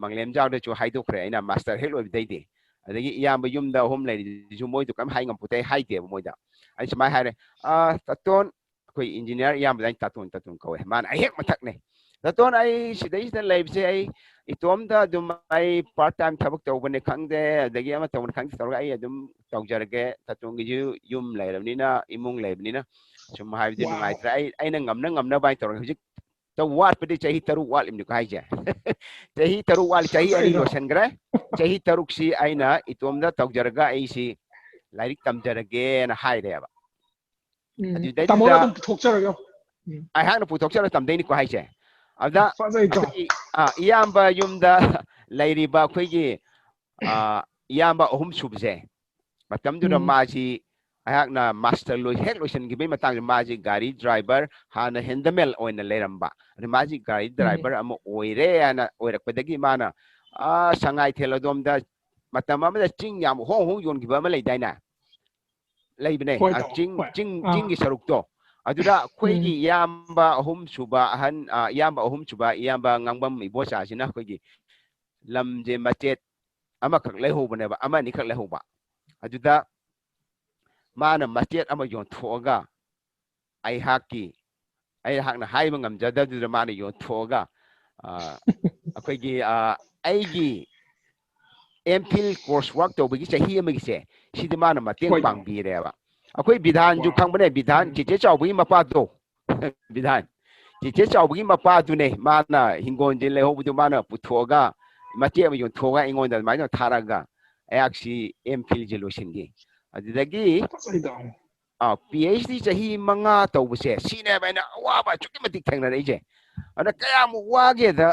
ꯃꯪꯂꯦꯝꯖꯥꯎꯗꯁꯨ ꯍꯥꯏꯗꯣꯛꯈ꯭ꯔꯦ, ꯑꯩꯅ ꯃꯥꯁꯇꯔ ꯍꯦꯛ ꯂꯣꯏꯕꯗꯩꯗꯤ꯫ ꯑꯗꯒꯤ ꯏꯌꯥꯝꯕ ꯌꯨꯝꯗ ꯑꯍꯨꯝ ꯂꯩꯔꯤꯗꯨꯁꯨ ꯃꯣꯏꯗꯣ ꯀꯔꯤꯝ ꯍꯥꯏ ꯉꯝꯄꯣꯠꯇꯦ, ꯑꯩ ꯍꯥꯏꯗꯦꯕ ꯃꯣꯏꯗ꯫ ꯑꯩ ꯁꯨꯃꯥꯏꯅ ꯍꯥꯏꯔꯦ, "ꯑꯥ, ꯇꯥꯇꯣꯟ," ꯑꯩꯈꯣꯏ ꯏꯟꯖꯤꯅꯤꯌꯥꯔ ꯏꯌꯥꯝꯕꯗ ꯑꯩꯅ ꯇꯥꯇꯣꯟ, ꯇꯥꯇꯣꯟ ꯀꯧꯋꯦ, ꯃꯥꯅ ꯑꯩ ꯍꯦꯛ ꯃꯊꯛꯅꯦ, "ꯇꯥꯇꯣꯟ, ꯑꯩ ꯁꯤꯗꯩꯁꯤꯗ ꯂꯩꯕꯁꯦ ꯑꯩ ꯏꯇꯣꯝꯗ ꯑꯗꯨꯝ ꯑꯩ ꯄꯥꯔꯠ ꯇꯥꯏꯝ ꯊꯕꯛ ꯇꯧꯕꯅꯤ ꯈꯪꯗꯦ, ꯑꯗꯒꯤ ꯑꯃ ꯇꯧꯕꯅꯤ ꯈꯪꯗꯦ ꯇꯧꯔꯒ ꯑꯩ ꯑꯗꯨꯝ ꯇꯧꯖꯔꯒꯦ, ꯇꯥꯇꯣꯟꯒꯤꯁꯨ ꯌꯨꯝ ꯂꯩꯔꯕꯅꯤꯅ, ꯏꯃꯨꯡ ꯂꯩꯕꯅꯤꯅ ꯁꯨꯝ ꯍꯥꯏꯕꯗꯤ ꯋꯥꯎ꯫ ꯅꯨꯡꯉꯥꯏꯇ꯭ꯔꯦ, ꯑꯩ, ꯑꯩꯅ ꯉꯝꯅ ꯉꯝꯅꯕ ꯍꯥꯏꯅ ꯇꯧꯔꯒꯦ꯫ ꯍꯧꯖꯤꯛ ꯇꯧ ꯋꯥꯠꯄꯗꯤ ꯆꯍꯤ ꯇꯔꯨꯛ ꯋꯥꯠꯂꯤꯕꯅꯤꯀꯣ ꯍꯥꯏꯁꯦ꯫ ꯆꯍꯤ ꯇꯔꯨꯛ ꯋꯥꯠꯂꯤ, ꯆꯍꯤ ꯑꯅꯤ ꯀꯩꯅꯣ? ꯂꯣꯏꯁꯟꯈ꯭ꯔꯦ, ꯆꯍꯤ ꯇꯔꯨꯛꯁꯤ ꯑꯩꯅ ꯏꯇꯣꯝꯗ ꯇꯧꯖꯔꯒ ꯑꯩꯁꯤ ꯂꯥꯏꯔꯤꯛ ꯇꯝꯖꯔꯒꯦꯅ ꯍꯥꯏꯔꯦꯕ꯫ ꯎꯝ꯫ ꯑꯗꯨꯗꯩꯗꯨꯗ ꯇꯥꯃꯣꯅ ꯑꯗꯨꯝ ꯄꯨꯊꯣꯛꯆꯔꯒ꯫ ꯎꯝ꯫ ꯑꯩꯍꯥꯛꯅ ꯄꯨꯊꯣꯛꯆꯔꯒ ꯇꯝꯗꯣꯏꯅꯤꯀꯣ ꯍꯥꯏꯁꯦ꯫ ꯑꯗꯨꯗ ꯐꯖꯩꯗꯣ꯫ ꯑꯩꯈꯣꯏꯒꯤ, ꯑ, ꯏꯌꯥꯝꯕ ꯌꯨꯝꯗ ꯂꯩꯔꯤꯕ ꯑꯩꯈꯣꯏꯒꯤ, ꯑ, ꯏꯌꯥꯝꯕ ꯑꯍꯨꯝ ꯁꯨꯕꯁꯦ, ꯃꯇꯝꯗꯨꯗ ꯎꯝ꯫ ꯃꯥꯁꯤ ꯑꯩꯍꯥꯛꯅ ꯃꯥꯁꯇꯔ ꯂꯣꯏ ꯍꯦꯛ ꯂꯣꯏꯁꯤꯟꯈꯤꯕꯒꯤ ꯃꯇꯥꯡꯗ ꯃꯥꯁꯤ ꯒꯥꯔꯤ ꯗ꯭ꯔꯥꯏꯚꯔ, ꯍꯥꯟꯅ ꯍꯦꯟꯗꯃꯦꯟ ꯑꯣꯏꯅ ꯂꯩꯔꯝꯕ, ꯑꯗꯨ ꯃꯥꯁꯤ ꯒꯥꯔꯤ ꯎꯝ꯫ ꯗ꯭ꯔꯥꯏꯚꯔ ꯑꯃ ꯑꯣꯏꯔꯦ ꯍꯥꯏꯅ ꯑꯣꯏꯔꯛꯄꯗꯒꯤ ꯃꯥꯅ ꯑꯥ ꯁꯉꯥꯏꯊꯦꯜ ꯑꯗꯣꯝꯗ ꯃꯇꯝ ꯑꯃꯗ ꯆꯤꯡ ꯌꯥꯝ ꯍꯣꯡ ꯍꯣꯡ ꯌꯣꯟꯈꯤꯕ ꯑꯃ ꯂꯩꯗꯥꯏꯅꯦ? ꯂꯩꯕꯅꯦ꯫ ꯍꯣꯏ, ꯑ, ꯇꯥꯃꯣ, ꯆꯤꯡ ꯍꯣꯏ꯫ ꯆꯤꯡ ꯑꯥ꯫ ꯆꯤꯡꯒꯤ ꯁꯔꯨꯛꯇꯣ, ꯑꯗꯨꯗ ꯑꯩꯈꯣꯏꯒꯤ ꯎꯝ꯫ ꯏꯌꯥꯝꯕ ꯑꯍꯨꯝ ꯁꯨꯕ ꯑꯍꯟ, ꯑ, ꯏꯌꯥꯝꯕ ꯑꯍꯨꯝ ꯁꯨꯕ ꯏꯌꯥꯝꯕ ꯉꯥꯡꯕꯝ ꯏꯕꯣꯆꯥꯁꯤꯅ ꯑꯩꯈꯣꯏꯒꯤ ꯂꯝꯁꯦ ꯃꯆꯦꯠ ꯑꯃꯈꯛ ꯂꯩꯍꯧꯕꯅꯦꯕ, ꯑꯃ ꯑꯅꯤꯈꯛ ꯂꯩꯍꯧꯕ꯫ ꯑꯗꯨꯗ ꯃꯥꯅ ꯃꯆꯦꯠ ꯑꯃ ꯌꯣꯟꯊꯣꯛꯑꯒ ꯑꯩꯍꯥꯛꯀꯤ, ꯑꯩꯍꯥꯛꯅ ꯍꯥꯏꯕ ꯉꯝꯖꯗꯕꯗꯨꯗ ꯃꯥꯅ ꯌꯣꯟꯊꯣꯛꯑꯒ, ꯑ, ꯑꯩꯈꯣꯏꯒꯤ, ꯑ, ꯑꯩꯒꯤ M.Phil course work ꯇꯧꯕꯒꯤ ꯆꯍꯤ ꯑꯃꯒꯤꯁꯦ, ꯁꯤꯗꯤ ꯃꯥꯅ ꯃꯇꯦꯡ ꯍꯣꯏ, ꯇꯥꯃꯣ꯫ ꯄꯥꯡꯕꯤꯔꯦꯕ꯫ ꯑꯩꯈꯣꯏ ꯕꯤꯙꯥꯟꯁꯨ ꯋꯥ꯫ ꯈꯪꯕꯅꯦ, ꯕꯤꯙꯥꯟ, ꯎꯝ꯫ ꯆꯦꯆꯦ ꯆꯥꯎꯕꯒꯤ ꯃꯄꯥꯗꯣ꯫ ꯕꯤꯙꯥꯟ, ꯆꯦꯆꯦ ꯆꯥꯎꯕꯒꯤ ꯃꯄꯥꯗꯨꯅꯦ, ꯃꯥꯅ ꯍꯤꯡꯒꯣꯜꯁꯦ ꯂꯩꯍꯧꯕꯗꯣ ꯃꯥꯅ ꯄꯨꯊꯣꯛꯑꯒ, ꯃꯇꯦꯛ ꯑꯃ ꯌꯣꯟꯊꯣꯛꯑꯒ ꯑꯩꯉꯣꯟꯗ ꯑꯗꯨꯃꯥꯏꯅ ꯊꯥꯔꯛꯑꯒ ꯑꯩꯍꯥꯛꯁꯤ M.Phil ꯁꯦ ꯂꯣꯏꯁꯤꯟꯈꯤ꯫ ꯑꯗꯨꯗꯒꯤ ꯐꯖꯩ, ꯇꯥꯃꯣ꯫ ꯑ, PhD ꯆꯍꯤ ꯃꯉꯥ ꯇꯧꯕꯁꯦ, ꯁꯤꯅꯦꯕ ꯑꯩꯅ ꯑꯋꯥꯕ ꯑꯁꯨꯛꯀꯤ ꯃꯇꯤꯛ ꯊꯦꯡꯅꯔꯛꯏꯁꯦ꯫ ꯑꯗ ꯀꯌꯥꯃꯨꯛ ꯋꯥꯒꯦꯗ,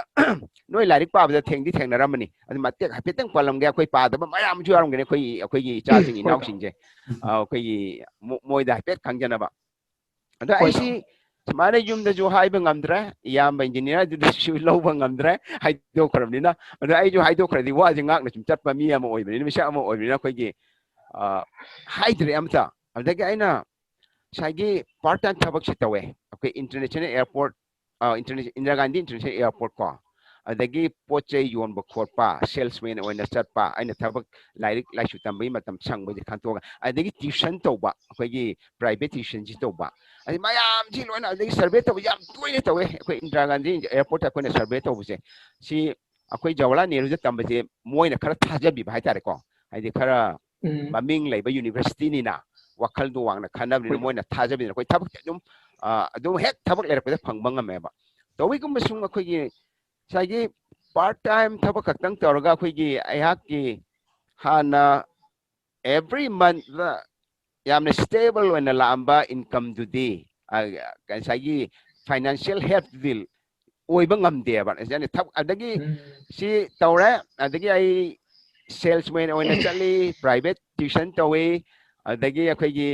ꯅꯣꯏ ꯂꯥꯏꯔꯤꯛ ꯄꯥꯕꯗ ꯊꯦꯡꯗꯤ ꯊꯦꯡꯅꯔꯝꯃꯅꯤ꯫ ꯑꯗꯨ ꯃꯇꯦꯛ ꯍꯥꯏꯐꯦꯠꯇꯪ ꯄꯜꯂꯝꯒꯦ, ꯑꯩꯈꯣꯏ ꯄꯥꯗꯕ ꯃꯌꯥꯝꯁꯨ ꯌꯥꯎꯔꯝꯒꯅꯤ, ꯑꯩꯈꯣꯏ, ꯑꯩꯈꯣꯏꯒꯤ ꯏꯆꯥꯁꯤꯡ ꯍꯣꯏ, ꯏꯅꯥꯎꯁꯤꯡꯁꯦ꯫ ꯑ, ꯑꯩꯈꯣꯏꯒꯤ ꯃꯣ-, ꯃꯣꯏꯗ ꯍꯥꯏꯐꯦꯠ ꯈꯪꯖꯅꯕ꯫ ꯑꯗ ꯍꯣꯏ, ꯑꯩꯁꯤ ꯁꯨꯃꯥꯏꯅ ꯌꯨꯝꯗꯁꯨ ꯍꯥꯏꯕ ꯉꯝꯗ꯭ꯔꯦ, ꯏꯌꯥꯝꯕ ꯏꯟꯖꯤꯅꯤꯌꯥꯔꯗꯨꯗꯁꯨ ꯂꯧꯕ ꯉꯝꯗ꯭ꯔꯦ, ꯍꯥꯏꯗꯣꯛꯈ꯭ꯔꯕꯅꯤꯅ꯫ ꯑꯗ ꯑꯩꯁꯨ ꯍꯥꯏꯗꯣꯛꯈ꯭ꯔꯗꯤ ꯋꯥꯁꯦ ꯉꯥꯛꯅ ꯁꯨꯝ ꯆꯠꯄ ꯃꯤ ꯑꯃ ꯑꯣꯏꯕꯅꯤꯅ, ꯃꯤꯁꯛ ꯑꯃ ꯑꯣꯏꯕꯅꯤꯅ ꯑꯩꯈꯣꯏꯒꯤ, ꯑ, ꯍꯥꯏꯗ꯭ꯔꯦ ꯑꯝꯇ꯫ ꯑꯗꯒꯤ ꯑꯩꯅ ꯉꯁꯥꯏꯒꯤ part time ꯊꯕꯛꯁꯦ ꯇꯧꯋꯦ꯫ ꯑꯩꯈꯣꯏ international airport, ꯑ, international, Indira Gandhi International Airport ꯀꯣ, ꯑꯗꯒꯤ ꯄꯣꯠ ꯆꯩ ꯌꯣꯟꯕ ꯈꯣꯠꯄ, salesman ꯑꯣꯏꯅ ꯆꯠꯄ, ꯑꯩꯅ ꯊꯕꯛ, ꯂꯥꯏꯔꯤꯛ ꯂꯥꯏꯁꯨ ꯇꯝꯕꯒꯤ ꯃꯇꯝ ꯁꯪꯕꯁꯦ ꯈꯟꯇꯣꯛꯑꯒ, ꯑꯗꯒꯤ tuition ꯇꯧꯕ, ꯑꯩꯈꯣꯏꯒꯤ private tuition ꯁꯤ ꯇꯧꯕ, ꯑꯗꯩ ꯃꯌꯥꯝꯁꯤ ꯂꯣꯏꯅ, ꯑꯗꯒꯤ survey ꯇꯧꯕ ꯌꯥꯝ ꯇꯣꯏꯅ ꯇꯧꯋꯦ꯫ ꯑꯩꯈꯣꯏ ꯏꯟꯗꯤꯔꯥ ꯒꯥꯟꯙꯤ airport ꯇ ꯑꯩꯈꯣꯏꯅ survey ꯇꯧꯕꯁꯦ, ꯁꯤ ꯑꯩꯈꯣꯏ ꯖꯋꯥꯍꯔꯂꯥꯜ ꯅꯦꯍꯔꯨꯗ ꯇꯝꯕꯁꯦ ꯃꯣꯏꯅ ꯈꯔ ꯊꯥꯖꯕꯤꯕ ꯍꯥꯏꯇꯥꯔꯦꯀꯣ, ꯍꯥꯏꯗꯤ ꯈꯔ ꯎꯝ꯫ ꯃꯃꯤꯡ ꯂꯩꯕ university ꯅꯤꯅ, ꯋꯥꯈꯜꯗꯣ ꯋꯥꯡꯅ ꯈꯟꯅꯕꯅꯤꯅ ꯍꯣꯏ꯫ ꯃꯣꯏꯅ ꯊꯥꯖꯕꯤꯗꯅ ꯑꯩꯈꯣꯏ ꯊꯕꯛꯁꯦ ꯑꯗꯨꯝ, ꯑ, ꯑꯗꯨꯝ ꯍꯦꯛ ꯊꯕꯛ ꯂꯩꯔꯛꯄꯗ ꯐꯪꯕ ꯉꯝꯃꯦꯕ꯫ ꯇꯧꯏꯒꯨꯝꯕ ꯁꯨꯝ ꯑꯩꯈꯣꯏꯒꯤ ꯉꯁꯥꯏꯒꯤ part time ꯊꯕꯛ ꯈꯛꯇꯪ ꯇꯧꯔꯒ ꯑꯩꯈꯣꯏꯒꯤ ꯑꯩꯍꯥꯛꯀꯤ ꯍꯥꯟꯅ every month ꯌꯥꯝꯅ stable ꯑꯣꯏꯅ ꯂꯥꯛꯑꯝꯕ income ꯗꯨꯗꯤ, ꯑ, ꯉꯁꯥꯏꯒꯤ financial health ꯇꯨꯗꯤ ꯑꯣꯏꯕ ꯉꯝꯗꯦꯕ꯫ ꯑꯗꯒꯤ ꯊꯕꯛ, ꯑꯗꯒꯤ ꯎꯝ꯫ ꯁꯤ ꯇꯧꯔꯦ, ꯑꯗꯒꯤ ꯑꯩ salesman ꯑꯣꯏꯅ ꯆꯠꯂꯤ, private tuition ꯇꯧꯏ, ꯑꯗꯒꯤ ꯑꯩꯈꯣꯏꯒꯤ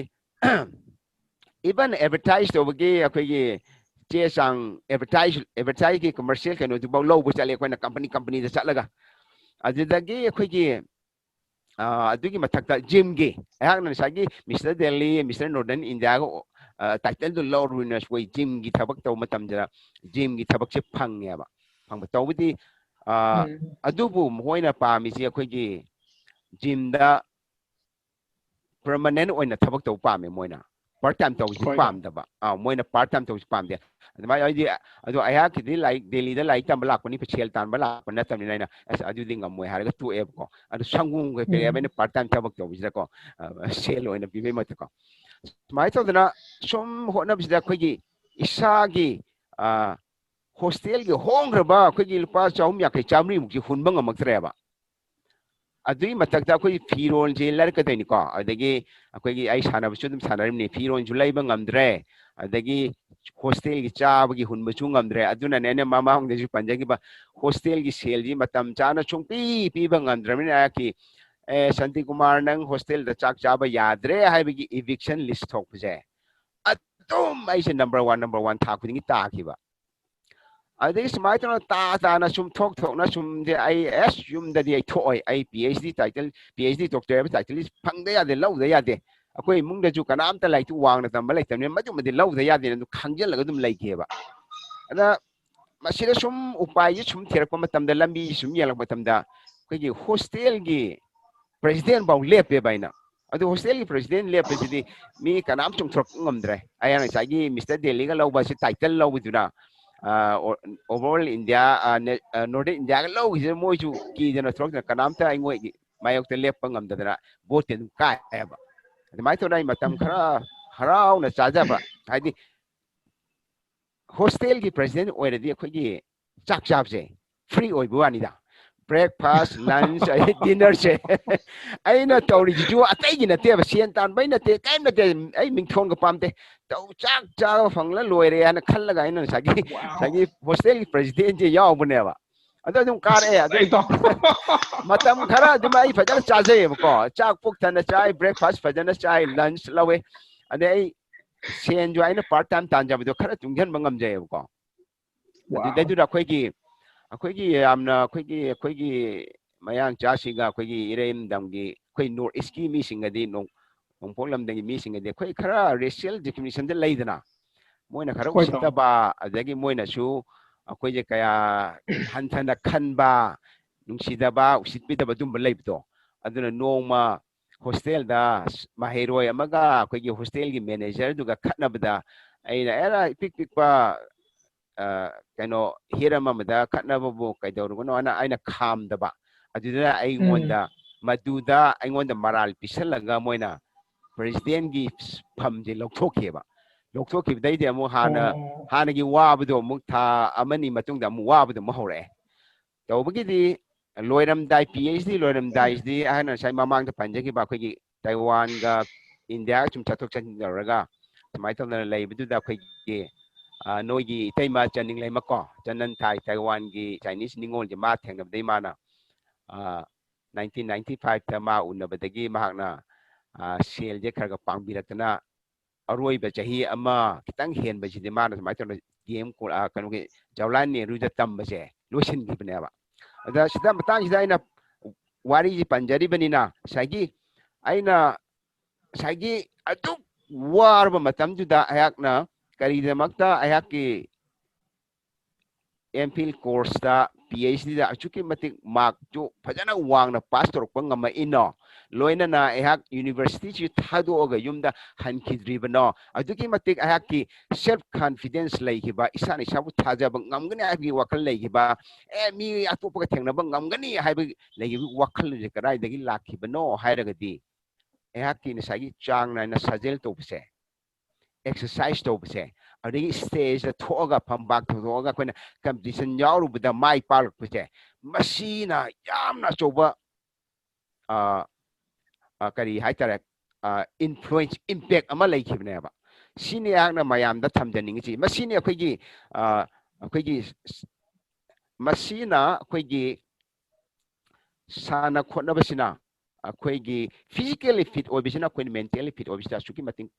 even advertise ꯇꯧꯕꯒꯤ ꯑꯩꯈꯣꯏꯒꯤ ꯆꯦ ꯆꯥꯡ, advertise advertiseꯀꯤ commercial ꯀꯩꯅꯣꯗꯨꯐꯥꯎ ꯂꯧꯕ ꯆꯠꯂꯤ ꯑꯩꯈꯣꯏꯅ company companyꯗ ꯆꯠꯂꯒ꯫ ꯑꯗꯨꯗꯒꯤ ꯑꯩꯈꯣꯏꯒꯤ ꯑ, ꯑꯗꯨꯒꯤ ꯃꯊꯛꯇ gymꯒꯤ, ꯑꯩꯍꯥꯛꯅ ꯉꯁꯥꯏꯒꯤ Mister Delhi, Mister Northern Indiaꯒ, ꯑ, titleꯗꯨ ꯂꯧꯔꯨꯕꯅꯤꯅ ꯑꯩꯈꯣꯏ gymꯒꯤ ꯊꯕꯛ ꯇꯧꯕ ꯃꯇꯝꯗ gymꯒꯤ ꯊꯕꯛꯁꯦ ꯐꯪꯉꯦꯕ꯫ ꯐꯪꯕ ꯇꯧꯕꯗꯤ, ꯑ, ꯎꯝ. ꯑꯗꯨꯕꯨ ꯃꯈꯣꯏꯅ ꯄꯥꯝꯃꯤꯁꯤ ꯑꯩꯈꯣꯏꯒꯤ gymꯗ permanent ꯑꯣꯏꯅ ꯊꯕꯛ ꯇꯧꯕ ꯄꯥꯝꯃꯦ ꯃꯣꯏꯅ꯫ Part time ꯇꯧꯕꯁꯤ ꯍꯣꯏ. ꯄꯥꯝꯗꯕ꯫ ꯑ, ꯃꯣꯏꯅ part time ꯇꯧꯕꯁꯤ ꯄꯥꯝꯗꯦ꯫ ꯑꯗꯨꯃꯥꯏꯅ ꯑꯩꯗꯤ, ꯑꯗꯣ ꯑꯩꯍꯥꯛꯀꯤꯗꯤ ꯂꯥꯏꯔꯤꯛ Delhiꯗ ꯂꯥꯏꯔꯤꯛ ꯇꯝꯕ ꯂꯥꯛꯄꯅꯤ, ꯁꯦꯜ ꯇꯥꯟꯕ ꯂꯥꯛꯄ ꯅꯠꯇꯕꯅꯤꯅ ꯑꯩꯅ, "ꯑꯁ, ꯑꯗꯨꯗꯤ ꯉꯝꯃꯣꯏ" ꯍꯥꯏꯔꯒ ꯇꯣꯛꯑꯦꯕꯀꯣ꯫ ꯑꯗꯨ ꯁꯪꯒꯣꯝꯒ ꯄꯤꯔꯛꯑꯦꯕ ꯎꯝ. ꯑꯩꯅ part time ꯊꯕꯛ ꯇꯧꯕꯁꯤꯗꯀꯣ, ꯑ, ꯁꯦꯜ ꯑꯣꯏꯅ ꯄꯤꯕꯩ ꯃꯍꯨꯠꯇꯀꯣ꯫ ꯁꯨꯃꯥꯏꯅ ꯇꯧꯗꯅ ꯁꯨꯝ ꯍꯣꯠꯅꯕꯁꯤꯗ ꯑꯩꯈꯣꯏꯒꯤ ꯏꯁꯥꯒꯤ, ꯑ, hostelꯒꯤ ꯍꯣꯡꯈ꯭ꯔꯕ ꯑꯩꯈꯣꯏꯒꯤ ꯂꯨꯄꯥ ꯆꯍꯨꯝ ꯌꯥꯡꯈꯩ ꯆꯥꯝꯃꯔꯤꯃꯨꯛꯁꯤ ꯍꯨꯟꯕ ꯉꯝꯃꯛꯇ꯭ꯔꯦꯕ꯫ ꯑꯗꯨꯒꯤ ꯃꯊꯛꯇ ꯑꯩꯈꯣꯏ ꯐꯤꯔꯣꯜꯁꯦ ꯂꯩꯔꯛꯀꯗꯣꯏꯅꯤꯀꯣ꯫ ꯑꯗꯒꯤ ꯑꯩꯈꯣꯏꯒꯤ ꯑꯩ ꯁꯥꯟꯅꯕꯁꯨ ꯑꯗꯨꯝ ꯁꯥꯟꯅꯔꯤꯕꯅꯤ, ꯐꯤꯔꯣꯜꯁꯨ ꯂꯩꯕ ꯉꯝꯗ꯭ꯔꯦ, ꯑꯗꯒꯤ hostelꯒꯤ ꯆꯥꯕꯒꯤ ꯍꯨꯟꯕꯁꯨ ꯉꯝꯗ꯭ꯔꯦ꯫ ꯑꯗꯨꯅꯅꯦ ꯑꯩꯅ ꯃꯃꯥꯡꯗꯁꯨ ꯄꯟꯖꯈꯤꯕ hostelꯒꯤ ꯁꯦꯜꯁꯤ ꯃꯇꯝ ꯆꯥꯅ ꯁꯨꯡꯄꯤ ꯄꯤꯕ ꯉꯝꯗ꯭ꯔꯕꯅꯤꯅ ꯑꯩꯍꯥꯛꯀꯤ, "ꯑꯦ, ꯁꯥꯟꯇꯤꯀꯨꯃꯥꯔ, ꯅꯪ hostelꯗ ꯆꯥꯛ ꯆꯥꯕ ꯌꯥꯗ꯭ꯔꯦ" ꯍꯥꯏꯕꯒꯤ eviction list ꯊꯣꯛꯄꯁꯦ ꯑꯗꯨꯝ ꯑꯩꯁꯦ number one, number one ꯊꯥ ꯈꯨꯗꯤꯡꯒꯤ ꯇꯥꯈꯤꯕ꯫ ꯑꯗꯒꯤ ꯁꯨꯃꯥꯏꯅ ꯇꯧꯅ ꯇꯥ ꯇꯥꯅ ꯁꯨꯝ ꯊꯣꯛ ꯊꯣꯛꯅ ꯁꯨꯝꯁꯦ ꯑꯩ ꯑꯦꯁ ꯌꯨꯝꯗꯗꯤ ꯑꯩ ꯊꯣꯛꯑꯣꯏ, ꯑꯩ PhD title, PhD doctor ꯍꯥꯏꯕ titleꯁꯤ ꯐꯪꯗ ꯌꯥꯗꯦ, ꯂꯧꯗ ꯌꯥꯗꯦ꯫ ꯑꯩꯈꯣꯏ ꯏꯃꯨꯡꯗꯁꯨ ꯀꯅꯥꯝꯇ ꯂꯥꯏꯔꯤꯛꯇꯨ ꯋꯥꯡꯅ ꯇꯝꯕ ꯂꯩꯇꯕꯅꯤꯅ ꯃꯗꯨꯃꯗꯤ ꯂꯧꯗ ꯌꯥꯗꯦꯅ ꯑꯗꯨꯝ ꯈꯪꯖꯤꯜꯂꯒ ꯑꯗꯨꯝ ꯂꯩꯈꯤꯑꯕ꯫ ꯑꯗ ꯃꯁꯤꯗ ꯁꯨꯝ ꯎꯄꯥꯏꯁꯤ ꯁꯨꯝ ꯊꯤꯔꯛꯄ ꯃꯇꯝꯗ, ꯂꯝꯕꯤ ꯁꯨꯝ ꯌꯦꯡꯂꯛꯄ ꯃꯇꯝꯗ ꯑꯩꯈꯣꯏꯒꯤ hostelꯒꯤ president ꯐꯥꯎ ꯂꯦꯞꯄꯦꯕ ꯑꯩꯅ꯫ ꯑꯗꯨ hostelꯒꯤ president ꯂꯦꯞꯄꯁꯤꯗꯤ ꯃꯤ ꯀꯅꯥꯝ ꯆꯣꯡꯊꯣꯔꯛꯄ ꯉꯝꯗ꯭ꯔꯦ꯫ ꯑꯩꯅ ꯉꯁꯥꯏꯒꯤ Mister Delhiꯒ ꯂꯧꯕ ꯑꯁꯤ title ꯂꯧꯕꯗꯨꯅ, ꯑ, ꯑꯣ-, overall India, ꯑ, ꯅꯦ-, ꯑ, Northern Indiaꯒ ꯂꯧꯈꯤꯁꯤꯅ ꯃꯣꯏꯁꯨ ꯀꯤꯗꯅ ꯊꯣꯛꯂꯛꯇꯅ ꯀꯅꯥꯝꯇ ꯑꯩꯉꯣꯟꯒꯤ ꯃꯥꯌꯣꯛꯇ ꯂꯦꯞꯄ ꯉꯝꯗꯗꯅ voteꯇꯤ ꯑꯗꯨꯝ ꯀꯥꯏꯑꯦꯕ꯫ ꯑꯗꯨꯃꯥꯏꯅ ꯇꯧꯗꯅ ꯑꯩ ꯃꯇꯝ ꯈꯔ ꯍꯔꯥꯎꯅ ꯆꯥꯖꯕ, ꯍꯥꯏꯗꯤ hostelꯒꯤ president ꯑꯣꯏꯔꯗꯤ ꯑꯩꯈꯣꯏꯒꯤ ꯆꯥꯛ ꯆꯥꯕꯁꯦ free ꯑꯣꯏꯕ ꯋꯥꯅꯤꯗ꯫ Breakfast, lunch, ꯑꯩ dinnerꯁꯦ ꯑꯩꯅ ꯇꯧꯔꯤꯁꯤꯁꯨ ꯑꯇꯩꯒꯤ ꯅꯠꯇꯦꯕ, ꯁꯦꯟ ꯇꯥꯟꯕꯩ ꯅꯠꯇꯦ, ꯀꯔꯤꯝ ꯅꯠꯇꯦ, ꯑꯩ ꯃꯤꯡꯊꯣꯟꯒ ꯄꯥꯝꯗꯦ꯫ ꯇꯧ, ꯆꯥꯛ ꯆꯥꯕ ꯐꯪꯂ ꯂꯣꯏꯔꯦ ꯍꯥꯏꯅ ꯈꯜꯂꯒ ꯑꯩꯅ ꯉꯁꯥꯏꯒꯤ, Wow. ꯉꯁꯥꯏꯒꯤ hostelꯒꯤ presidentꯁꯦ ꯌꯥꯎꯕꯅꯦꯕ꯫ ꯑꯗꯣ ꯑꯗꯨꯝ ꯀꯥꯔꯛꯑꯦ꯫ ꯑꯗꯨ ꯑꯩ ꯇꯧ ꯃꯇꯝ ꯈꯔ ꯑꯗꯨꯝ ꯑꯩ ꯐꯖꯅ ꯆꯥꯖꯩꯌꯦꯕꯀꯣ꯫ ꯆꯥꯛ ꯄꯨꯛ ꯊꯟꯅ ꯆꯥꯏ, breakfast ꯐꯖꯅ ꯆꯥꯏ, lunch ꯂꯧꯋꯦ꯫ ꯑꯗꯩ ꯑꯩ ꯁꯦꯟꯁꯨ ꯑꯩꯅ part time ꯇꯥꯟꯖꯕꯗꯣ ꯈꯔ ꯇꯨꯡꯁꯤꯟꯕ ꯉꯝꯖꯩꯌꯦꯕꯀꯣ꯫ ꯑꯗꯨꯗꯩꯗꯨꯗ ꯑꯩꯈꯣꯏꯒꯤ ꯑꯩꯈꯣꯏꯒꯤ ꯌꯥꯝꯅ ꯑꯩꯈꯣꯏꯒꯤ ꯑꯩꯈꯣꯏꯒꯤ ꯃꯌꯥꯡꯆꯥꯁꯤꯒ ꯑꯩꯈꯣꯏꯒꯤ ꯏꯔꯩꯔꯝꯗꯝꯒꯤ ꯑꯩꯈꯣꯏ North East ꯀꯤ ꯃꯤꯁꯤꯡꯒꯗꯤ, ꯅꯣꯡ ꯅꯣꯡꯄꯣꯛ ꯂꯝꯗꯝꯒꯤ ꯃꯤꯁꯤꯡꯒꯗꯤ ꯑꯩꯈꯣꯏ ꯈꯔ racial discrimination ꯗ ꯂꯩꯗꯅ, ꯃꯣꯏꯅ ꯈꯔ ꯍꯣꯏ, ꯇꯥꯃꯣ꯫ ꯎꯁꯤꯠꯇꯕ, ꯑꯗꯒꯤ ꯃꯣꯏꯅꯁꯨ ꯑꯩꯈꯣꯏꯁꯦ ꯀꯌꯥ ꯍꯟꯊꯅ ꯈꯟꯕ, ꯅꯨꯡꯁꯤꯗꯕ, ꯎꯁꯤꯠꯄꯤꯗꯕ ꯑꯗꯨꯝꯕ ꯂꯩꯕꯗꯣ꯫ ꯑꯗꯨꯅ ꯅꯣꯡꯃ hostel ꯗ ꯃꯍꯩꯔꯣꯏ ꯑꯃꯒ ꯑꯩꯈꯣꯏꯒꯤ hostel ꯒꯤ manager ꯗꯨꯒ ꯈꯠꯅꯕꯗ ꯑꯩꯅ ꯑꯦꯔꯥ ꯏꯄꯤꯛ ꯄꯤꯛꯄ ꯑ, ꯀꯩꯅꯣ ꯍꯤꯔꯝ ꯑꯃꯗ ꯈꯠꯅꯕꯕꯨ ꯀꯩꯗꯧꯔꯨꯕꯅꯣꯅ ꯑꯩꯅ ꯈꯥꯝꯗꯕ꯫ ꯑꯗꯨꯗꯨꯅ ꯑꯩꯉꯣꯟꯗ ꯃꯗꯨꯗ ꯑꯩꯉꯣꯟꯗ ꯃꯔꯥꯜ ꯄꯤꯁꯜꯂꯒ ꯃꯣꯏꯅ president ꯀꯤ ꯐꯝꯁꯦ ꯂꯧꯊꯣꯛꯈꯤꯑꯕ꯫ ꯂꯧꯊꯣꯛꯈꯤꯕꯗꯩꯗꯤ ꯑꯃꯨꯛ ꯍꯥꯟꯅ ꯑꯣ꯫ ꯍꯥꯟꯅꯒꯤ ꯋꯥꯕꯗꯣ ꯑꯃꯨꯛ ꯊꯥ ꯑꯃꯅꯤ ꯃꯇꯨꯡꯗ ꯑꯃꯨꯛ ꯋꯥꯕꯗꯣ ꯑꯃꯨꯛ ꯍꯧꯔꯛꯑꯦ꯫ ꯇꯧꯕꯒꯤꯗꯤ ꯂꯣꯏꯔꯝꯗꯥꯏ, PhD ꯂꯣꯏꯔꯝꯗꯥꯏꯁꯤꯗꯤ ꯑꯩꯅ ꯉꯁꯥꯏ ꯃꯃꯥꯡꯗ ꯄꯟꯖꯈꯤꯕ ꯑꯩꯈꯣꯏꯒꯤ ꯇꯥꯏꯋꯥꯟꯒ ꯏꯟꯗꯤꯌꯥꯒ ꯁꯨꯝ ꯆꯠꯊꯣꯛ ꯆꯠꯁꯤꯟ ꯇꯧꯔꯒ ꯁꯨꯃꯥꯏꯅ ꯇꯧꯗꯅ ꯂꯩꯕꯗꯨꯗ ꯑꯩꯈꯣꯏꯒꯤ ꯑ, ꯅꯣꯏꯒꯤ ꯏꯇꯩꯃ ꯆꯟꯅꯤꯡꯂꯩꯃꯀꯣ, ꯆꯅꯟ ꯊꯥꯏ, ꯇꯥꯏꯋꯥꯟꯒꯤ Chinese ꯅꯤꯉꯣꯜꯁꯦ ꯃꯥ ꯊꯦꯡꯅꯕꯗꯒꯤ ꯃꯥꯅ ꯑ, nineteen ninety five ꯇ ꯃꯥ ꯎꯅꯕꯗꯒꯤ ꯃꯍꯥꯛꯅ ꯑ, ꯁꯦꯜꯁꯦ ꯈꯔ ꯈꯔ ꯄꯥꯡꯕꯤꯔꯛꯇꯅ ꯑꯔꯣꯏꯕ ꯆꯍꯤ ꯑꯃ ꯈꯤꯇꯪ ꯍꯦꯟꯕꯁꯤꯗꯤ ꯃꯥꯅ ꯁꯨꯃꯥꯏꯅ ꯇꯧꯗꯅ ꯗꯤ ꯑꯦꯝ ꯀꯣ-, ꯑ, ꯀꯩꯅꯣꯒꯤ ꯖꯋꯥꯍꯔꯂꯥꯜ ꯅꯦꯍꯔꯨꯗ ꯇꯝꯕꯁꯦ ꯂꯣꯏꯁꯤꯟꯈꯤꯕꯅꯦꯕ꯫ ꯑꯗ ꯁꯤꯗ ꯃꯇꯥꯡꯁꯤꯗ ꯑꯩꯅ ꯋꯥꯔꯤꯁꯤ ꯄꯟꯖꯔꯤꯕꯅꯤꯅ ꯉꯁꯥꯏꯒꯤ ꯑꯩꯅ ꯉꯁꯥꯏꯒꯤ ꯑꯗꯨꯛ ꯋꯥꯔꯕ ꯃꯇꯝꯗꯨꯗ ꯑꯩꯍꯥꯛꯅ ꯀꯔꯤꯒꯤꯗꯃꯛꯇ ꯑꯩꯍꯥꯛꯀꯤ M.Phil course ꯇ, PhD ꯗ ꯑꯁꯨꯛꯀꯤ ꯃꯇꯤꯛ mark ꯇꯨ ꯐꯖꯅ ꯋꯥꯡꯅ pass ꯇꯧꯔꯛꯄ ꯉꯝꯃꯛꯏꯅꯣ? ꯂꯣꯏꯅꯅ ꯑꯩꯍꯥꯛ university ꯁꯤ ꯊꯥꯗꯣꯛꯑꯒ ꯌꯨꯝꯗ ꯍꯟꯈꯤꯗ꯭ꯔꯤꯕꯅꯣ? ꯑꯗꯨꯛꯀꯤ ꯃꯇꯤꯛ ꯑꯩꯍꯥꯛꯀꯤ self confidence ꯂꯩꯈꯤꯕ, ꯏꯁꯥꯅ ꯏꯁꯥꯕꯨ ꯊꯥꯖꯕ ꯉꯝꯒꯅꯤ ꯍꯥꯏꯕꯒꯤ ꯋꯥꯈꯜ ꯂꯩꯈꯤꯕ, ꯑꯦ, ꯃꯤ ꯑꯇꯣꯞꯄꯒ ꯊꯦꯡꯅꯕ ꯉꯝꯒꯅꯤ ꯍꯥꯏꯕꯒꯤ ꯂꯩꯈꯤꯕ ꯋꯥꯈꯜꯁꯦ ꯀꯗꯥꯏꯗꯒꯤ ꯂꯥꯛꯈꯤꯕꯅꯣ ꯍꯥꯏꯔꯒꯗꯤ, ꯑꯩꯍꯥꯛꯀꯤ ꯉꯁꯥꯏꯒꯤ ꯆꯥꯡ ꯅꯥꯏꯅ ꯁꯥꯖꯦꯜ ꯇꯧꯕꯁꯦ, exercise ꯇꯧꯕꯁꯦ, ꯑꯗꯒꯤ stage ꯇ ꯊꯣꯛꯑꯒ, ꯐꯝꯕꯥꯛ ꯊꯣꯛꯑꯒ ꯑꯩꯈꯣꯏꯅ competition ꯌꯥꯎꯔꯨꯕꯗ ꯃꯥꯏ ꯄꯥꯛꯂꯛꯄꯁꯦ, ꯃꯁꯤꯅ ꯌꯥꯝꯅ ꯑꯆꯧꯕ, ꯑ, ꯑ, ꯀꯔꯤ ꯍꯥꯏꯇꯥꯔꯦ, ꯑ, influence, impact ꯑꯃ ꯂꯩꯈꯤꯕꯅꯦꯕ꯫ ꯁꯤꯅꯤ ꯑꯩꯍꯥꯛꯅ ꯃꯌꯥꯝꯗ ꯊꯝꯖꯅꯤꯡꯉꯤꯁꯤ꯫ ꯃꯁꯤꯅꯤ ꯑꯩꯈꯣꯏꯒꯤ, ꯑ, ꯑꯩꯈꯣꯏꯒꯤ ꯃꯁꯤꯅ ꯑꯩꯈꯣꯏꯒꯤ ꯁꯥꯟꯅ ꯈꯣꯠꯅꯕꯁꯤꯅ ꯑꯩꯈꯣꯏꯒꯤ physically fit ꯑꯣꯏꯕꯁꯤꯅ ꯑꯩꯈꯣꯏꯅ mentally fit ꯑꯣꯏꯕꯁꯤꯗ ꯑꯁꯨꯛꯀꯤ ꯃꯇꯤꯛ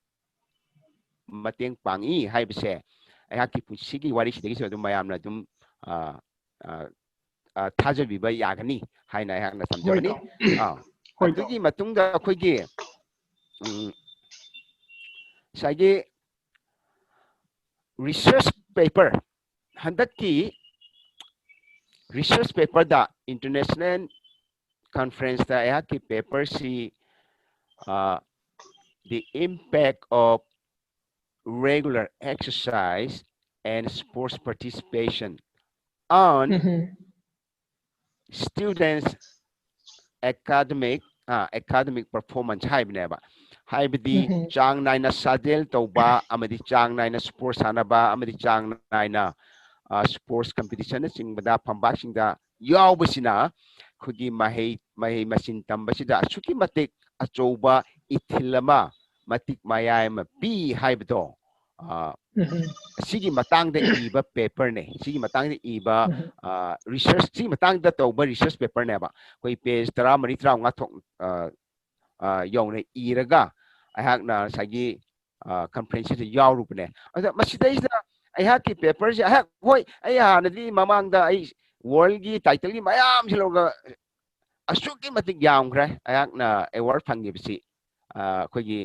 ꯃꯇꯦꯡ ꯄꯥꯡꯏ ꯍꯥꯏꯕꯁꯦ ꯑꯩꯍꯥꯛꯀꯤ ꯄꯨꯟꯁꯤꯒꯤ ꯋꯥꯔꯤꯁꯤꯗꯒꯤꯁꯨ ꯑꯗꯨꯝ ꯃꯌꯥꯝꯅ ꯑꯗꯨꯝ ꯑ, ꯑ, ꯑ, ꯊꯥꯖꯕꯤꯕ ꯌꯥꯒꯅꯤ ꯍꯥꯏꯅ ꯑꯩꯍꯥꯛꯅ ꯊꯝꯖꯕꯅꯤ꯫ ꯑꯥ, ꯑꯗꯨꯒꯤ ꯃꯇꯨꯡꯗ ꯑꯩꯈꯣꯏꯒꯤ ꯎꯝ, ꯉꯁꯥꯏꯒꯤ research paper, ꯍꯟꯗꯛꯀꯤ research paperꯗ international conferenceꯇ ꯑꯩꯍꯥꯛꯀꯤ paperꯁꯤ, uh, the impact of regular exercise and sports participation on students academic, uh, academic performance ꯍꯥꯏꯕꯅꯦꯕ꯫ ꯍꯥꯏꯕꯗꯤ ꯆꯥꯡ ꯅꯥꯏꯅ ꯁꯥꯖꯦꯜ ꯇꯧꯕ ꯑꯃꯗꯤ ꯆꯥꯡ ꯅꯥꯏꯅ sports ꯁꯥꯟꯅꯕ ꯑꯃꯗꯤ ꯆꯥꯡ ꯅꯥꯏꯅ sports competitionꯅꯆꯤꯡꯕꯗ ꯐꯝꯕꯥꯛꯁꯤꯡꯗ ꯌꯥꯎꯕꯁꯤꯅ ꯑꯩꯈꯣꯏꯒꯤ ꯃꯍꯩ ꯃꯍꯩ ꯃꯁꯤꯡ ꯇꯝꯕꯁꯤꯗ ꯑꯁꯨꯛꯀꯤ ꯃꯇꯤꯛ ꯑꯆꯧꯕ ꯏꯊꯤꯜ ꯑꯃ, ꯃꯇꯤꯛ ꯃꯌꯥꯏ ꯑꯃ ꯄꯤ ꯍꯥꯏꯕꯗꯣ, ꯑ, ꯁꯤꯒꯤ ꯃꯇꯥꯡꯗ ꯏꯕ paperꯅꯦ꯫ ꯁꯤꯒꯤ ꯃꯇꯥꯡꯗ ꯏꯕ research, ꯁꯤꯒꯤ ꯃꯇꯥꯡꯗ ꯇꯧꯕ research paperꯅꯦꯕ꯫ ꯑꯩꯈꯣꯏ page ꯇꯔꯥꯃꯔꯤ, ꯇꯔꯥꯃꯉꯥ ꯊꯣꯛ ꯌꯧꯅ ꯏꯔꯒ ꯑꯩꯍꯥꯛꯅ ꯉꯁꯥꯏꯒꯤ conferenceꯁꯤꯗ ꯌꯥꯎꯔꯨꯕꯅꯦ꯫ ꯑꯗ ꯃꯁꯤꯗꯩꯁꯤꯗ ꯑꯩꯍꯥꯛꯀꯤ paperꯁꯦ ꯑꯩꯍꯥꯛ, ꯍꯣꯏ, ꯑꯩ ꯍꯥꯟꯅꯗꯤ ꯃꯃꯥꯡꯗ ꯑꯩ worldꯒꯤ titleꯒꯤ ꯃꯌꯥꯝꯁꯤ ꯂꯧꯔꯒ ꯑꯁꯨꯛꯀꯤ ꯃꯇꯤꯛ ꯌꯥꯝꯈ꯭ꯔꯦ ꯑꯩꯍꯥꯛꯅ award ꯐꯪꯈꯤꯕꯁꯤ꯫ ꯑꯩꯈꯣꯏꯒꯤ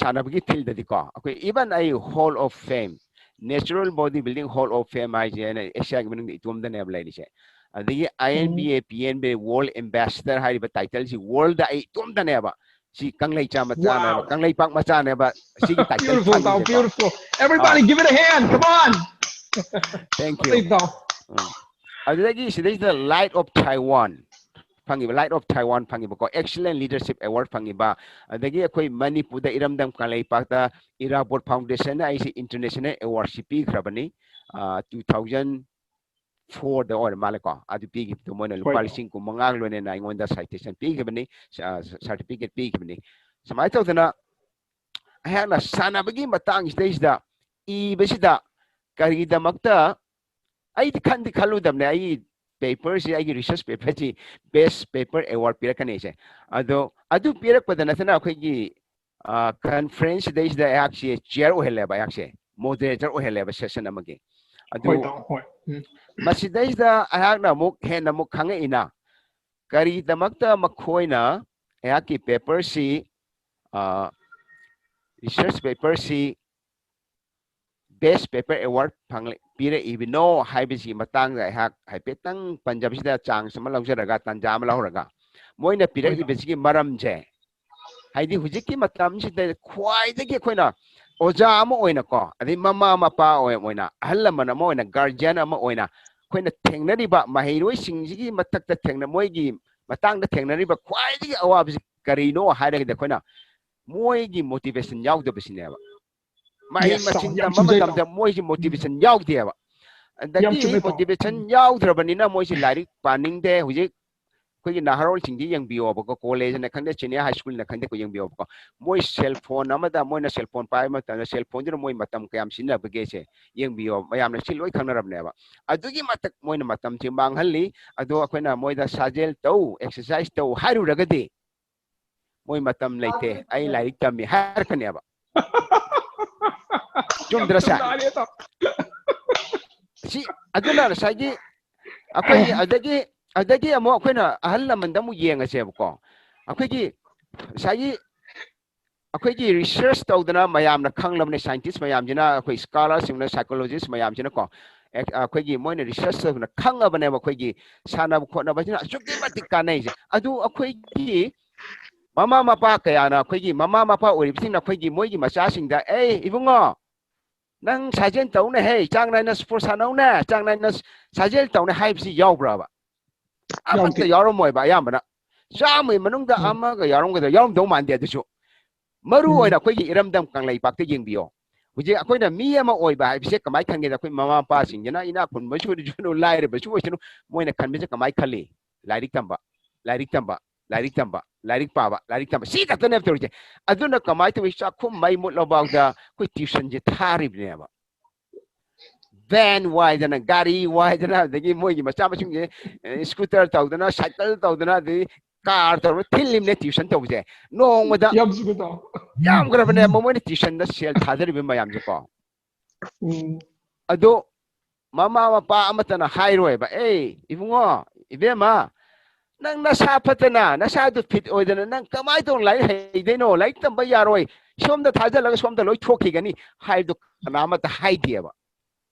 ꯁꯥꯟꯅꯕꯒꯤ fieldꯗꯗꯤꯀꯣ, ꯑꯩꯈꯣꯏ even ꯑꯩ Hall of Fame, Natural Body Building Hall of Fame ꯍꯥꯏꯁꯦ ꯑꯩꯅ ꯑꯦꯁꯤꯌꯥꯒꯤ ꯃꯅꯨꯡꯗ ꯏꯇꯣꯝꯗꯅꯦꯕ ꯂꯩꯔꯤꯁꯦ꯫ ꯑꯗꯒꯤ INBA, PNBA World Ambassador ꯍꯥꯏꯔꯤꯕ titleꯁꯤ worldꯗ ꯑꯩ ꯏꯇꯣꯝꯗꯅꯦꯕ꯫ ꯁꯤ ꯀꯪꯂꯩꯆꯥ ꯃꯆꯥꯅꯦꯕ, ꯀꯪꯂꯩꯄꯥꯛ ꯃꯆꯥꯅꯦꯕ ꯁꯤꯒꯤ title ꯐꯪꯉꯤꯁꯦꯀꯣ꯫ Beautiful, ꯏꯇꯥꯎ, beautiful. Everybody give it a hand, come on. Thank you. ꯑꯗꯨꯗꯒꯤ ꯁꯤꯗꯩꯁꯤꯗ Light of Taiwan ꯐꯪꯉꯤꯕ, Light of Taiwan ꯐꯪꯉꯤꯕꯀꯣ, Excellent Leadership Award ꯐꯪꯉꯤꯕ, ꯑꯗꯒꯤ ꯑꯩꯈꯣꯏ ꯃꯅꯤꯄꯨꯔꯗ ꯏꯔꯝꯗꯝ ꯀꯪꯂꯩꯄꯥꯛꯇ Irabot Foundationꯅ ꯑꯩꯁꯦ international awardꯁꯤ ꯄꯤꯈ꯭ꯔꯕꯅꯤ꯫ Two thousand fourꯗ ꯑꯣꯏꯔ ꯃꯥꯜꯂꯦꯀꯣ, ꯑꯗꯨ ꯄꯤꯈꯤꯕꯗꯣ ꯃꯣꯏꯅ ꯂꯨꯄꯥ ꯂꯤꯁꯤꯡ ꯀꯨꯟꯃꯉꯥ ꯂꯣꯏꯅꯅ ꯑꯩꯉꯣꯟꯗ citation ꯄꯤꯈꯤꯕꯅꯤ, certificate ꯄꯤꯈꯤꯕꯅꯤ꯫ ꯁꯨꯃꯥꯏꯅ ꯇꯧꯗꯅ ꯑꯩꯍꯥꯛꯅ ꯁꯥꯟꯅꯕꯒꯤ ꯃꯇꯥꯡꯁꯤꯗꯩꯁꯤꯗ ꯏꯕꯁꯤꯗ ꯀꯔꯤꯒꯤꯗꯃꯛꯇ ꯑꯩꯗꯤ ꯈꯟꯗꯤ ꯈꯜꯂꯨꯗꯕꯅꯦ, ꯑꯩꯒꯤ ꯄꯦꯄꯔꯁꯤ, ꯑꯩꯒꯤ ꯔꯤꯁꯔꯁ ꯄꯦꯄꯔꯁꯤ ꯕꯦꯁ ꯄꯦꯄꯔ ꯑꯦꯋꯥꯔꯗ ꯄꯤꯔꯛꯀꯅꯤꯁꯦ꯫ ꯑꯗꯣ ꯑꯗꯨ ꯄꯤꯔꯛꯄꯗ ꯅꯠꯇꯅ ꯑꯩꯈꯣꯏꯒꯤ ꯀꯟꯐ꯭ꯔꯦꯟꯁ ꯁꯤꯗꯩꯁꯤꯗ ꯑꯩꯍꯥꯛꯁꯦ ꯆꯤꯌꯔ ꯑꯣꯏꯍꯜꯂꯦꯕ, ꯑꯩꯍꯥꯛꯁꯦ ꯃꯣꯗꯔꯦꯇꯔ ꯑꯣꯏꯍꯜꯂꯦꯕ ꯁꯦꯁꯟ ꯑꯃꯒꯤ꯫ ꯑꯗꯨ ꯍꯣꯏ ꯇꯥꯃꯣ, ꯍꯣꯏ꯫ ꯎꯝ꯫ ꯃꯁꯤꯗꯩꯁꯤꯗ ꯑꯩꯍꯥꯛꯅ ꯑꯃꯨꯛ ꯍꯦꯟꯅ ꯑꯃꯨꯛ ꯈꯪꯉꯛꯏꯅ, ꯀꯔꯤꯗꯃꯛꯇ ꯃꯈꯣꯏꯅ ꯑꯩꯍꯥꯛꯀꯤ ꯄꯦꯄꯔꯁꯤ, ꯔꯤꯁꯔꯁ ꯄꯦꯄꯔꯁꯤ ꯕꯦꯁ ꯄꯦꯄꯔ ꯑꯦꯋꯥꯔꯗ ꯐꯪꯂꯦ, ꯄꯤꯔꯛꯏꯕꯅꯣ ꯍꯥꯏꯕꯁꯤꯒꯤ ꯃꯇꯥꯡꯗ ꯑꯩꯍꯥꯛ ꯍꯥꯏꯐꯦꯠꯇꯪ ꯄꯟꯖꯕꯁꯤꯗ ꯆꯥꯟꯁ ꯑꯃ ꯂꯧꯖꯔꯒ, ꯇꯥꯟꯖꯥ ꯑꯃ ꯂꯧꯔꯒ, ꯃꯣꯏꯅ ꯄꯤꯔꯛꯏꯕꯁꯤꯒꯤ ꯃꯔꯝꯁꯦ, ꯍꯥꯏꯗꯤ ꯍꯧꯖꯤꯛꯀꯤ ꯃꯇꯝꯁꯤꯗ ꯈ꯭ꯋꯥꯏꯗꯒꯤ ꯑꯩꯈꯣꯏꯅ ꯑꯣꯖꯥ ꯑꯃ ꯑꯣꯏꯅꯀꯣ, ꯑꯗꯩ ꯃꯃꯥ ꯃꯄꯥ ꯑꯣꯏ-, ꯑꯣꯏꯅ, ꯑꯍꯜ ꯂꯃꯟ ꯑꯃ ꯑꯣꯏꯅ, ꯒꯥꯔꯖꯤꯌꯥꯟ ꯑꯃ ꯑꯣꯏꯅ, ꯑꯩꯈꯣꯏꯅ ꯊꯦꯡꯅꯔꯤꯕ ꯃꯍꯩꯔꯣꯏꯁꯤꯡꯁꯤꯒꯤ ꯃꯊꯛꯇ ꯊꯦꯡꯅ-, ꯃꯣꯏꯒꯤ ꯃꯇꯥꯡꯗ ꯊꯦꯡꯅꯔꯤꯕ ꯈ꯭ꯋꯥꯏꯗꯒꯤ ꯑꯋꯥꯕꯁꯤ ꯀꯔꯤꯅꯣ ꯍꯥꯏꯔꯒꯗꯤ, ꯑꯩꯈꯣꯏꯅ ꯃꯣꯏꯒꯤ ꯃꯣꯇꯤꯚꯦꯁꯟ ꯌꯥꯎꯗꯕꯁꯤꯅꯦꯕ꯫ ꯃꯍꯩ Yes, ꯇꯥꯃꯣ, ꯃꯁꯤꯡ ꯌꯥꯝ ꯇꯝꯕ ꯆꯨꯝꯖꯩ, ꯃꯇꯝꯗ ꯇꯥꯃꯣ꯫ ꯃꯣꯏꯁꯤ ꯃꯣꯇꯤꯚꯦꯁꯟ ꯌꯥꯎꯗꯦꯕ꯫ ꯌꯥꯝ ꯑꯗꯒꯤ ꯆꯨꯝꯃꯦ, ꯇꯥꯃꯣ꯫ ꯃꯣꯇꯤꯚꯦꯁꯟ ꯌꯥꯎꯗ꯭ꯔꯕꯅꯤꯅ ꯃꯣꯏꯁꯤ ꯂꯥꯏꯔꯤꯛ ꯄꯥꯅꯤꯡꯗꯦ꯫ ꯍꯧꯖꯤꯛ ꯑꯩꯈꯣꯏꯒꯤ ꯅꯍꯥꯔꯣꯜꯁꯤꯡꯗꯤ ꯌꯦꯡꯕꯤꯌꯣꯕꯀꯣ, ꯀꯣꯂꯦꯖꯅ ꯈꯪꯗꯦ, ꯁꯤꯅꯤꯌꯔ ꯍꯥꯏ ꯁ꯭ꯀꯨꯜꯅ ꯈꯪꯗꯦ, ꯑꯩꯈꯣꯏ ꯌꯦꯡꯕꯤꯌꯣꯕꯀꯣ꯫ ꯃꯣꯏ ꯁꯦꯜ ꯐꯣꯟ ꯑꯃꯗ, ꯃꯣꯏꯅ ꯁꯦꯜ ꯐꯣꯟ ꯄꯥꯏꯕ ꯃꯇꯝꯗ ꯁꯦꯜ ꯐꯣꯟꯗꯨꯅ ꯃꯣꯏ ꯃꯇꯝ ꯀꯌꯥꯝ ꯁꯤꯖꯤꯟꯅꯕꯒꯦꯁꯦ ꯌꯦꯡꯕꯤꯌꯣ꯫ ꯃꯌꯥꯝꯅ ꯁꯤ ꯂꯣꯏ ꯈꯪꯅꯔꯕꯅꯦꯕ꯫ ꯑꯗꯨꯒꯤ ꯃꯊꯛ ꯃꯣꯏꯅ ꯃꯇꯝꯁꯦ ꯃꯥꯡꯍꯜꯂꯤ꯫ ꯑꯗꯣ ꯑꯩꯈꯣꯏꯅ ꯃꯣꯏꯗ ꯁꯥꯖꯦꯜ ꯇꯧ, ꯑꯦꯛꯁꯔꯁꯥꯏꯁ ꯇꯧ ꯍꯥꯏꯔꯨꯔꯒꯗꯤ, "ꯃꯣꯏ ꯃꯇꯝ ꯂꯩꯇꯦ, ꯑꯩ ꯂꯥꯏꯔꯤꯛ ꯇꯝꯃꯤ" ꯍꯥꯏꯔꯛꯀꯅꯦꯕ꯫ ꯆꯨꯝꯗ꯭ꯔꯥ ꯁꯦ? ꯆꯨꯝꯅ ꯍꯥꯏꯔꯦ, ꯇꯥꯃꯣ꯫ ꯁꯤ, ꯑꯗꯨꯅ ꯉꯁꯥꯏꯒꯤ ꯑꯩꯈꯣꯏꯒꯤ, ꯑꯗꯒꯤ, ꯑꯗꯒꯤ ꯑꯃꯨꯛ ꯑꯩꯈꯣꯏꯅ ꯑꯍꯜ ꯂꯃꯟꯗ ꯑꯃꯨꯛ ꯌꯦꯡꯉꯁꯦꯕꯀꯣ꯫ ꯑꯩꯈꯣꯏꯒꯤ ꯉꯁꯥꯏꯒꯤ ꯑꯩꯈꯣꯏꯒꯤ ꯔꯤꯁꯔꯁ ꯇꯧꯗꯅ ꯃꯌꯥꯝꯅ ꯈꯪꯂꯕꯅꯦ, ꯁꯥꯏꯟꯇꯤꯁ ꯃꯌꯥꯝꯁꯤꯅ, ꯑꯩꯈꯣꯏ ꯁ꯭ꯀꯣꯂꯔꯁꯤꯡꯅ, ꯁꯥꯏꯀꯣꯂꯣꯖꯤꯁ ꯃꯌꯥꯝꯁꯤꯅꯀꯣ, ꯑꯦ-, ꯑꯩꯈꯣꯏꯒꯤ ꯃꯣꯏꯅ ꯔꯤꯁꯔꯁ ꯇꯧꯗꯅ ꯈꯪꯉꯕꯅꯦꯕ, ꯑꯩꯈꯣꯏꯒꯤ ꯁꯥꯟꯅꯕ ꯈꯣꯠꯅꯕꯁꯤꯅ ꯑꯁꯨꯛꯀꯤ ꯃꯇꯤꯛ ꯀꯥꯟꯅꯩꯁꯦ꯫ ꯑꯗꯨ ꯑꯩꯈꯣꯏꯒꯤ ꯃꯃꯥ ꯃꯄꯥ ꯀꯌꯥꯅ, ꯑꯩꯈꯣꯏꯒꯤ ꯃꯃꯥ ꯃꯄꯥ ꯑꯣꯏꯔꯤꯕꯁꯤꯡꯅ ꯑꯩꯈꯣꯏꯒꯤ ꯃꯣꯏꯒꯤ ꯃꯆꯥꯁꯤꯡꯗ, "ꯑꯦ ꯏꯕꯨꯡꯉꯣ, ꯅꯪ ꯁꯥꯖꯦꯜ ꯇꯧꯅꯦ ꯍꯦ, ꯆꯥꯡ ꯅꯥꯏꯅ ꯁ꯭ꯄꯣꯔꯠ ꯁꯥꯟꯅꯧꯅꯦ, ꯆꯥꯡ ꯅꯥꯏꯅ ꯁꯥꯖꯦꯜ ꯇꯧꯅꯦ" ꯍꯥꯏꯕꯁꯤ ꯌꯥꯎꯕ꯭ꯔꯕ? ꯑꯃꯠꯇ ꯌꯥꯎꯗꯦ꯫ ꯌꯥꯎꯔꯝꯃꯣꯏꯕ꯫ ꯑꯌꯥꯝꯕꯅ ꯆꯥꯝꯃꯒꯤ ꯃꯅꯨꯡꯗ ꯎꯝ꯫ ꯑꯃꯒ ꯌꯥꯎꯔꯝꯒꯗ꯭ꯔꯥ? ꯌꯥꯎꯔꯝꯗꯧ ꯃꯥꯟꯗꯦ꯫ ꯑꯗꯨꯁꯨ ꯃꯔꯨ ꯎꯝ꯫ ꯑꯣꯏꯅ ꯑꯩꯈꯣꯏꯒꯤ ꯏꯔꯝꯗꯝ ꯀꯪꯂꯩꯄꯥꯛꯇ ꯌꯦꯡꯕꯤꯌꯣ꯫ ꯍꯧꯖꯤꯛ ꯑꯩꯈꯣꯏꯅ ꯃꯤ ꯑꯃ ꯑꯣꯏꯕ ꯍꯥꯏꯕꯁꯦ ꯀꯃꯥꯏꯅ ꯈꯟꯒꯦꯗ? ꯑꯩꯈꯣꯏ ꯃꯃꯥ ꯃꯄꯥꯁꯤꯡꯁꯤꯅ, ꯏꯅꯥꯛ ꯈꯨꯟꯕꯁꯨ ꯑꯣꯏꯁꯅꯨ, ꯂꯥꯏꯔꯕꯁꯨ ꯑꯣꯏꯁꯅꯨ, ꯃꯣꯏꯅ ꯈꯟꯕꯁꯦ ꯀꯃꯥꯏꯅ ꯈꯜꯂꯤ? ꯂꯥꯏꯔꯤꯛ ꯇꯝꯕ, ꯂꯥꯏꯔꯤꯛ ꯇꯝꯕ, ꯂꯥꯏꯔꯤꯛ ꯇꯝꯕ, ꯂꯥꯏꯔꯤꯛ ꯄꯥꯕ, ꯂꯥꯏꯔꯤꯛ ꯇꯝꯕ, ꯁꯤ ꯈꯛꯇꯅꯦꯕ ꯇꯧꯔꯤꯁꯦ꯫ ꯑꯗꯨꯅ ꯀꯃꯥꯏꯅ ꯇꯧꯏ? ꯆꯥꯛꯈꯨꯝ ꯃꯩ ꯃꯨꯠꯂꯐꯥꯎꯗ ꯑꯩꯈꯣꯏ ꯇ꯭ꯌꯨꯁꯟꯁꯦ ꯊꯥꯔꯤꯕꯅꯦꯕ꯫ ꯚꯦꯟ ꯋꯥꯏꯗꯅ, ꯒꯥꯔꯤ ꯋꯥꯏꯗꯅ, ꯑꯗꯒꯤ ꯃꯣꯏꯒꯤ ꯃꯆꯥ ꯃꯁꯨꯁꯤꯡꯁꯦ, ꯑꯦ, ꯁ꯭ꯀꯨꯇꯔ ꯇꯧꯗꯅ, ꯁꯥꯏꯀꯜ ꯇꯧꯗꯅ, ꯑꯗꯩ ꯀꯥꯔ ꯇꯧꯔ ꯊꯤꯜꯂꯤꯝꯅꯦ ꯇ꯭ꯌꯨꯁꯟ ꯇꯧꯕꯁꯦ꯫ ꯅꯣꯡꯃꯗ ꯌꯥꯝ ꯆꯨꯝꯃꯦ, ꯏꯇꯥꯎ꯫ ꯌꯥꯝꯈ꯭ꯔꯕꯅꯦ ꯃꯣꯏꯅ ꯇ꯭ꯌꯨꯁꯟꯗ ꯁꯦꯜ ꯊꯥꯗꯔꯤꯕ ꯃꯌꯥꯝꯁꯦꯀꯣ꯫ ꯎꯝ꯫ ꯑꯗꯣ ꯃꯃꯥ ꯃꯄꯥ ꯑꯃꯠꯇꯅ ꯍꯥꯏꯔꯣꯏꯕ, "ꯑꯦ ꯏꯕꯨꯡꯉꯣ, ꯏꯕꯦꯝꯃ, ꯅꯪ ꯅꯁꯥ ꯐꯠꯇꯅ, ꯅꯁꯥꯗꯨ ꯐꯤꯠ ꯑꯣꯏꯗꯅ ꯅꯪ ꯀꯃꯥꯏꯅ ꯇꯧꯅ ꯂꯥꯏꯔꯤꯛ ꯍꯩꯗꯣꯏꯅꯣ? ꯂꯥꯏꯔꯤꯛ ꯇꯝꯕ ꯌꯥꯔꯣꯏ, ꯁꯣꯝꯗ ꯊꯥꯖꯤꯜꯂꯒ ꯁꯣꯝꯗ ꯂꯣꯏ ꯊꯣꯛꯈꯤꯒꯅꯤ" ꯍꯥꯏꯕꯗꯣ ꯀꯅꯥꯃꯠꯇ ꯍꯥꯏꯗꯦꯕ꯫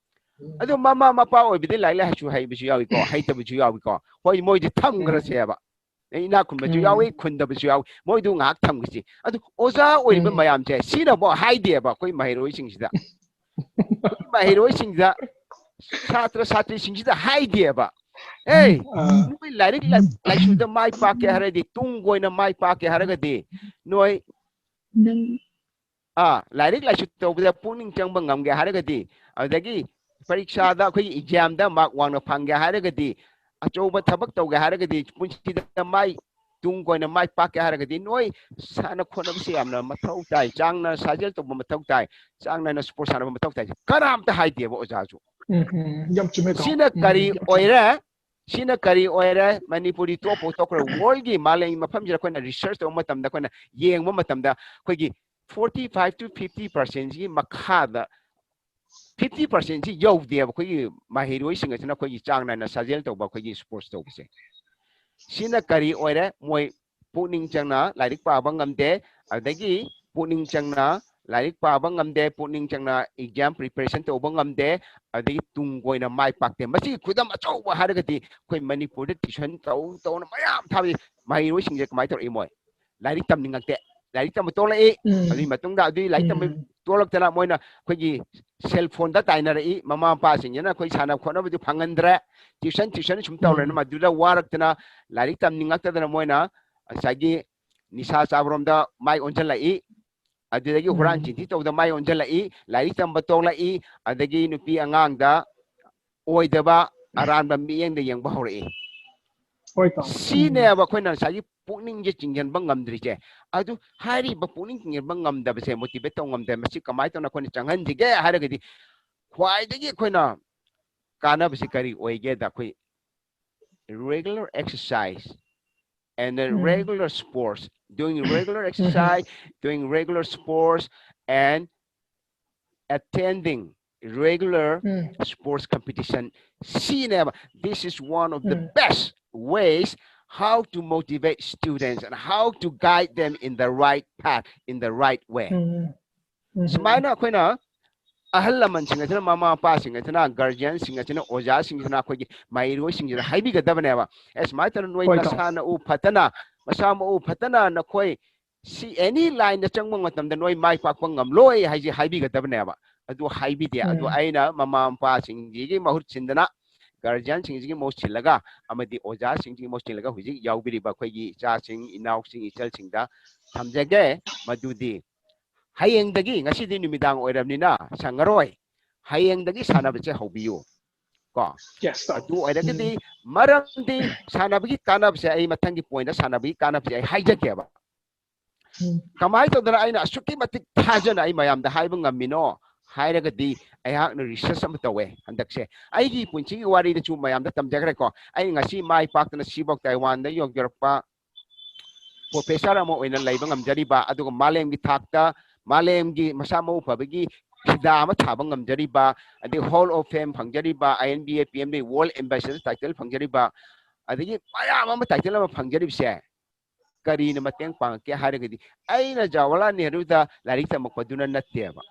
ꯑꯗꯨ ꯃꯃꯥ ꯃꯄꯥ ꯑꯣꯏꯕꯗꯤ ꯂꯥꯏꯔꯤꯛ ꯂꯥꯏꯁꯨ ꯍꯩꯕꯁꯨ ꯌꯥꯎꯏꯀꯣ, ꯍꯩꯇꯕꯁꯨ ꯌꯥꯎꯏꯀꯣ꯫ ꯍꯣꯏ, ꯃꯣꯏꯗꯤ ꯊꯝꯈ꯭ꯔꯁꯦꯕ꯫ ꯑꯦ, ꯏꯅꯥꯛ ꯈꯨꯟꯕꯁꯨ ꯎꯝ꯫ ꯌꯥꯎꯏ, ꯈꯨꯟꯗꯕꯁꯨ ꯌꯥꯎꯏ꯫ ꯃꯣꯏꯗꯨ ꯉꯥꯏꯍꯥꯛ ꯊꯝꯈꯤꯁꯤ꯫ ꯑꯗꯨ ꯑꯣꯖꯥ ꯑꯣꯏꯔꯤꯕ ꯎꯝ꯫ ꯃꯌꯥꯝꯁꯦ ꯁꯤꯅꯕꯨ ꯍꯥꯏꯗꯦꯕ ꯑꯩꯈꯣꯏ ꯃꯍꯩꯔꯣꯏꯁꯤꯡꯁꯤꯗ꯫ ꯑꯩꯈꯣꯏ ꯃꯍꯩꯔꯣꯏꯁꯤꯡꯁꯤꯗ, ꯁꯥꯇ꯭ꯔ ꯁꯥꯇ꯭ꯔꯤꯁꯤꯡꯁꯤꯗ ꯍꯥꯏꯗꯦꯕ꯫ "ꯑꯦ, ꯑꯥ꯫ ꯅꯣꯏ ꯂꯥꯏꯔꯤꯛ ꯂꯥꯏ-, ꯂꯥꯏꯁꯨꯗ ꯃꯥꯏ ꯄꯥꯛꯀꯦ ꯍꯥꯏꯔꯗꯤ, ꯇꯨꯡ ꯀꯣꯏꯅ ꯃꯥꯏ ꯄꯥꯛꯀꯦ ꯍꯥꯏꯔꯒꯗꯤ, ꯅꯣꯏ, ꯑꯥ, ꯂꯥꯏꯔꯤꯛ ꯂꯥꯏꯁꯨ ꯇꯧꯕꯗ ꯄꯨꯛꯅꯤꯡ ꯆꯪꯕ ꯉꯝꯒꯦ ꯍꯥꯏꯔꯒꯗꯤ, ꯑꯗꯨꯗꯒꯤ ꯄꯔꯤꯈꯥꯗ, ꯑꯩꯈꯣꯏꯒꯤ ꯑꯦꯛꯖꯥꯝꯗ ꯃꯥꯔꯛ ꯋꯥꯡꯅ ꯐꯪꯒꯦ ꯍꯥꯏꯔꯒꯗꯤ, ꯑꯆꯧꯕ ꯊꯕꯛ ꯇꯧꯒꯦ ꯍꯥꯏꯔꯒꯗꯤ, ꯄꯨꯟꯁꯤꯗ ꯃꯥꯏ ꯇꯨꯡ ꯀꯣꯏꯅ ꯃꯥꯏ ꯄꯥꯛꯀꯦ ꯍꯥꯏꯔꯒꯗꯤ, ꯅꯣꯏ ꯁꯥꯟꯅ ꯈꯣꯠꯅꯕꯁꯦ ꯌꯥꯝꯅ ꯃꯊꯧ ꯇꯥꯏ, ꯆꯥꯡ ꯅꯥꯏꯅ ꯁꯥꯖꯦꯜ ꯇꯧꯕ ꯃꯊꯧ ꯇꯥꯏ, ꯆꯥꯡ ꯅꯥꯏꯅ ꯁ꯭ꯄꯣꯔꯠ ꯁꯥꯟꯅꯕ ꯃꯊꯧ ꯇꯥꯏ", ꯀꯅꯥꯝꯇ ꯍꯥꯏꯗꯦꯕ ꯑꯣꯖꯥꯁꯨ꯫ ꯎꯝ, ꯎꯝ, ꯌꯥꯝ ꯆꯨꯝꯃꯦ, ꯏꯇꯥꯎ꯫ ꯁꯤꯅ ꯎꯝ, ꯀꯔꯤ ꯌꯥꯝ ꯆꯨꯝꯃꯦ꯫ ꯑꯣꯏꯔꯦ? ꯁꯤꯅ ꯀꯔꯤ ꯑꯣꯏꯔꯦ? ꯃꯅꯤꯄꯨꯔꯗꯤ ꯇꯣꯞ ꯇꯣꯞ ꯇꯣꯛꯈ꯭ꯔꯦ꯫ ꯋꯥꯔꯜꯒꯤ ꯃꯥꯂꯦꯝꯒꯤ ꯃꯐꯝꯁꯤꯗ ꯑꯩꯈꯣꯏꯅ ꯔꯤꯁꯔꯁ ꯇꯧꯕ ꯃꯇꯝꯗ, ꯑꯩꯈꯣꯏꯅ ꯌꯦꯡꯕ ꯃꯇꯝꯗ, ꯑꯩꯈꯣꯏꯒꯤ forty five to fifty percentꯁꯤꯒꯤ ꯃꯈꯥꯗ, fifty percentꯁꯤ ꯌꯧꯗꯦꯕ ꯑꯩꯈꯣꯏꯒꯤ ꯃꯍꯩꯔꯣꯏꯁꯤꯡ ꯑꯁꯤꯅ ꯑꯩꯈꯣꯏꯒꯤ ꯆꯥꯡ ꯅꯥꯏꯅ ꯁꯥꯖꯦꯜ ꯇꯧꯕ, ꯑꯩꯈꯣꯏꯒꯤ ꯁ꯭ꯄꯣꯔꯠꯁ ꯇꯧꯕꯁꯦ꯫ ꯁꯤꯅ ꯀꯔꯤ ꯑꯣꯏꯔꯦ? ꯃꯣꯏ ꯄꯨꯛꯅꯤꯡ ꯆꯪꯅ ꯂꯥꯏꯔꯤꯛ ꯄꯥꯕ ꯉꯝꯗꯦ, ꯑꯗꯒꯤ ꯄꯨꯛꯅꯤꯡ ꯆꯪꯅ ꯂꯥꯏꯔꯤꯛ ꯄꯥꯕ ꯉꯝꯗꯦ, ꯄꯨꯛꯅꯤꯡ ꯆꯪꯅ ꯑꯦꯛꯖꯥꯝ ꯄ꯭ꯔꯤꯄꯦꯔꯦꯁꯟ ꯇꯧꯕ ꯉꯝꯗꯦ, ꯑꯗꯒꯤ ꯇꯨꯡ ꯀꯣꯏꯅ ꯃꯥꯏ ꯄꯥꯛꯇꯦ꯫ ꯃꯁꯤꯒꯤ ꯈꯨꯗꯝ ꯑꯆꯧꯕ ꯍꯥꯏꯔꯒꯗꯤ ꯑꯩꯈꯣꯏ ꯃꯅꯤꯄꯨꯔꯗ ꯇ꯭ꯌꯨꯁꯟ ꯇꯧ ꯇꯧꯅ ꯃꯌꯥꯝ ꯊꯥꯕꯁꯦ, ꯃꯍꯩꯔꯣꯏꯁꯤꯡꯁꯦ ꯀꯃꯥꯏꯅ ꯇꯧꯔꯛꯏ? ꯃꯣꯏ ꯂꯥꯏꯔꯤꯛ ꯇꯝꯅꯤꯡꯉꯛꯇꯦ, ꯂꯥꯏꯔꯤꯛ ꯇꯝꯕ ꯇꯣꯛꯂꯛꯏ꯫ ꯎꯝ꯫ ꯑꯗꯨꯒꯤ ꯃꯇꯨꯡꯗ ꯑꯗꯨꯒꯤ ꯂꯥꯏꯔꯤꯛ ꯇꯝꯕ ꯎꯝ꯫ ꯇꯣꯛꯂꯛꯇꯅ ꯃꯣꯏꯅ ꯑꯩꯈꯣꯏꯒꯤ ꯁꯦꯜ ꯐꯣꯟꯗ ꯇꯥꯏꯅꯔꯛꯏ꯫ ꯃꯃꯥ ꯃꯄꯥꯁꯤꯡꯁꯤꯅ ꯑꯩꯈꯣꯏ ꯁꯥꯟꯅ ꯈꯣꯠꯅꯕꯗꯨ ꯐꯪꯍꯟꯗ꯭ꯔꯦ, ꯇ꯭ꯌꯨꯁꯟ ꯇ꯭ꯌꯨꯁꯟ ꯁꯨꯝ ꯇꯧꯔꯦꯅ ꯎꯝ꯫ ꯃꯗꯨꯗ ꯋꯥꯔꯛꯇꯅ ꯂꯥꯏꯔꯤꯛ ꯇꯝꯅꯤꯡꯉꯛꯇꯗꯅ ꯃꯣꯏꯅ ꯉꯁꯥꯏꯒꯤ ꯅꯤꯁꯥ ꯆꯥꯕꯔꯣꯝꯗ ꯃꯥꯏ ꯑꯣꯟꯁꯤꯜꯂꯛꯏ꯫ ꯑꯗꯨꯗꯒꯤ ꯍꯨꯔꯥꯟ ꯎꯝ꯫ ꯆꯤꯟꯊꯤ ꯇꯧꯗ ꯃꯥꯏ ꯑꯣꯟꯁꯤꯜꯂꯛꯏ, ꯂꯥꯏꯔꯤꯛ ꯇꯝꯕ ꯇꯣꯛꯂꯛꯏ, ꯑꯗꯒꯤ ꯅꯨꯄꯤ ꯑꯉꯥꯡꯗ ꯑꯣꯏꯗꯕ ꯑꯔꯥꯟꯕ ꯃꯤꯠꯌꯦꯡꯗ ꯌꯦꯡꯕ ꯍꯧꯔꯛꯏ꯫ ꯍꯣꯏ, ꯏꯇꯥꯎ꯫ ꯎꯝ꯫ ꯁꯤꯅꯦꯕ ꯑꯩꯈꯣꯏꯅ ꯉꯁꯥꯏꯒꯤ ꯄꯨꯛꯅꯤꯡꯁꯦ ꯆꯤꯡꯁꯤꯟꯕ ꯉꯝꯗ꯭ꯔꯤꯁꯦ꯫ ꯑꯗꯨ ꯍꯥꯏꯔꯤꯕ ꯄꯨꯛꯅꯤꯡ ꯆꯤꯡꯁꯤꯟꯕ ꯉꯝꯗꯕꯁꯦ, ꯃꯣꯇꯤꯚꯦꯠ ꯇꯧ ꯉꯝꯗꯕ, ꯃꯁꯤ ꯀꯃꯥꯏꯅ ꯇꯧꯅ ꯑꯩꯈꯣꯏꯅ ꯆꯪꯍꯟꯁꯤꯒꯦ ꯍꯥꯏꯔꯒꯗꯤ, ꯈ꯭ꯋꯥꯏꯗꯒꯤ ꯑꯩꯈꯣꯏꯅ ꯀꯥꯟꯅꯕꯁꯤ ꯀꯔꯤ ꯑꯣꯏꯒꯦꯗ, ꯑꯩꯈꯣꯏ regular exercise and then regular sports, doing regular exercise, doing regular sports, and attending regular sports competition. ꯁꯤꯅꯦꯕ, this is one of the best ways how to motivate students and how to guide them in the right path, in the right way. ꯁꯨꯃꯥꯏꯅ ꯑꯩꯈꯣꯏꯅ ꯑꯍꯜ ꯂꯃꯟꯁꯤꯡ ꯑꯁꯤꯅ, ꯃꯃꯥ ꯃꯄꯥꯁꯤꯡ ꯑꯁꯤꯅ, guardianꯁꯤꯡ ꯑꯁꯤꯅ, ꯑꯣꯖꯥꯁꯤꯡ ꯑꯁꯤꯅ ꯑꯩꯈꯣꯏꯒꯤ ꯃꯍꯩꯔꯣꯏꯁꯤꯡꯁꯤꯗ ꯍꯥꯏꯕꯤꯒꯗꯕꯅꯦꯕ, ꯑꯦ, ꯁꯨꯃꯥꯏꯅ ꯇꯧꯗꯅ ꯅꯣꯏ ꯅꯁꯥ ꯅꯎ ꯐꯠꯇꯅ, ꯃꯁꯥ ꯃꯎ ꯐꯠꯇꯅ ꯅꯈꯣꯏ ꯁꯤ any lineꯗ ꯆꯪꯕ ꯃꯇꯝꯗ ꯅꯣꯏ ꯃꯥꯏ ꯄꯥꯛꯄ ꯉꯝꯂꯣꯏ ꯍꯥꯏꯁꯤ ꯍꯥꯏꯕꯤꯒꯗꯕꯅꯦꯕ꯫ ꯑꯗꯨ ꯍꯥꯏꯕꯤꯗꯦ꯫ ꯑꯗꯨ ꯑꯩꯅ ꯃꯃꯥ ꯃꯄꯥꯁꯤꯡꯁꯤꯒꯤ ꯃꯍꯨꯠ ꯁꯤꯟꯗꯅ, guardianꯁꯤꯡꯁꯤꯒꯤ ꯃꯍꯨꯠ ꯁꯤꯜꯂꯒ, ꯑꯃꯗꯤ ꯑꯣꯖꯥꯁꯤꯡꯁꯤꯒꯤ ꯃꯍꯨꯠ ꯁꯤꯜꯂꯒ ꯍꯧꯖꯤꯛ ꯌꯥꯎꯕꯤꯔꯤꯕ ꯑꯩꯈꯣꯏꯒꯤ ꯏꯆꯥꯁꯤꯡ, ꯏꯅꯥꯎꯁꯤꯡ, ꯏꯆꯜꯁꯤꯡꯗ ꯊꯝꯖꯒꯦ꯫ ꯃꯗꯨꯗꯤ ꯍꯌꯦꯡꯗꯒꯤ, ꯉꯁꯤꯗꯤ ꯅꯨꯃꯤꯗꯥꯡ ꯑꯣꯏꯔꯕꯅꯤꯅ ꯁꯪꯉꯔꯣꯏ, ꯍꯌꯦꯡꯗꯒꯤ ꯁꯥꯟꯅꯕꯁꯦ ꯍꯧꯕꯤꯌꯨ꯫ ꯀꯣ, Yes, sir. ꯑꯗꯨ ꯑꯣꯏꯔꯒꯗꯤ, ꯃꯔꯝꯗꯤ ꯁꯥꯟꯅꯕꯒꯤ ꯀꯥꯟꯅꯕꯁꯦ, ꯑꯩ ꯃꯊꯪꯒꯤ pointꯇ ꯁꯥꯟꯅꯕꯒꯤ ꯀꯥꯟꯅꯕꯁꯦ ꯑꯩ ꯍꯥꯏꯖꯒꯦꯕ꯫ ꯀꯃꯥꯏꯅ ꯇꯧꯗꯅ ꯑꯩꯅ ꯑꯁꯨꯛꯀꯤ ꯃꯇꯤꯛ ꯊꯥꯖꯅ ꯑꯩ ꯃꯌꯥꯝꯗ ꯍꯥꯏꯕ ꯉꯝꯃꯤꯅꯣ ꯍꯥꯏꯔꯒꯗꯤ, ꯑꯩꯍꯥꯛꯅ research ꯑꯃ ꯇꯧꯋꯦ ꯍꯟꯗꯛꯁꯦ꯫ ꯑꯩꯒꯤ ꯄꯨꯟꯁꯤꯒꯤ ꯋꯥꯔꯤꯗꯁꯨ ꯃꯌꯥꯝꯗ ꯇꯝꯖꯈ꯭ꯔꯦꯀꯣ꯫ ꯑꯩ ꯉꯁꯤ ꯃꯥꯏ ꯄꯥꯛꯇꯅ ꯁꯤꯐꯥꯎ ꯇꯥꯏꯋꯥꯟꯗ ꯌꯧꯖꯔꯛꯄ professor ꯑꯃ ꯑꯣꯏꯅ ꯂꯩꯕ ꯉꯝꯖꯔꯤꯕ, ꯑꯗꯨꯒ ꯃꯥꯂꯦꯝꯒꯤ ꯊꯥꯛꯇ ꯃꯥꯂꯦꯝꯒꯤ ꯃꯁꯥ ꯃꯎ ꯐꯕꯒꯤ ꯐꯤꯗꯥ ꯑꯃ ꯊꯥꯕ ꯉꯝꯖꯔꯤꯕ, ꯑꯗꯩ Hall of Fame ꯐꯪꯖꯔꯤꯕ, INBA PMA World Ambassador title ꯐꯪꯖꯔꯤꯕ, ꯑꯗꯒꯤ ꯃꯌꯥꯝ ꯑꯃ title ꯑꯃ ꯐꯪꯖꯔꯤꯕꯁꯦ ꯀꯔꯤꯅ ꯃꯇꯦꯡ ꯄꯥꯡꯉꯛꯀꯦ ꯍꯥꯏꯔꯒꯗꯤ, ꯑꯩꯅ ꯖꯋꯥꯍꯔꯂꯥꯜ ꯅꯦꯍꯔꯨꯗ ꯂꯥꯏꯔꯤꯛ ꯇꯝꯃꯛꯄꯗꯨꯅ ꯅꯠꯇꯦꯕ,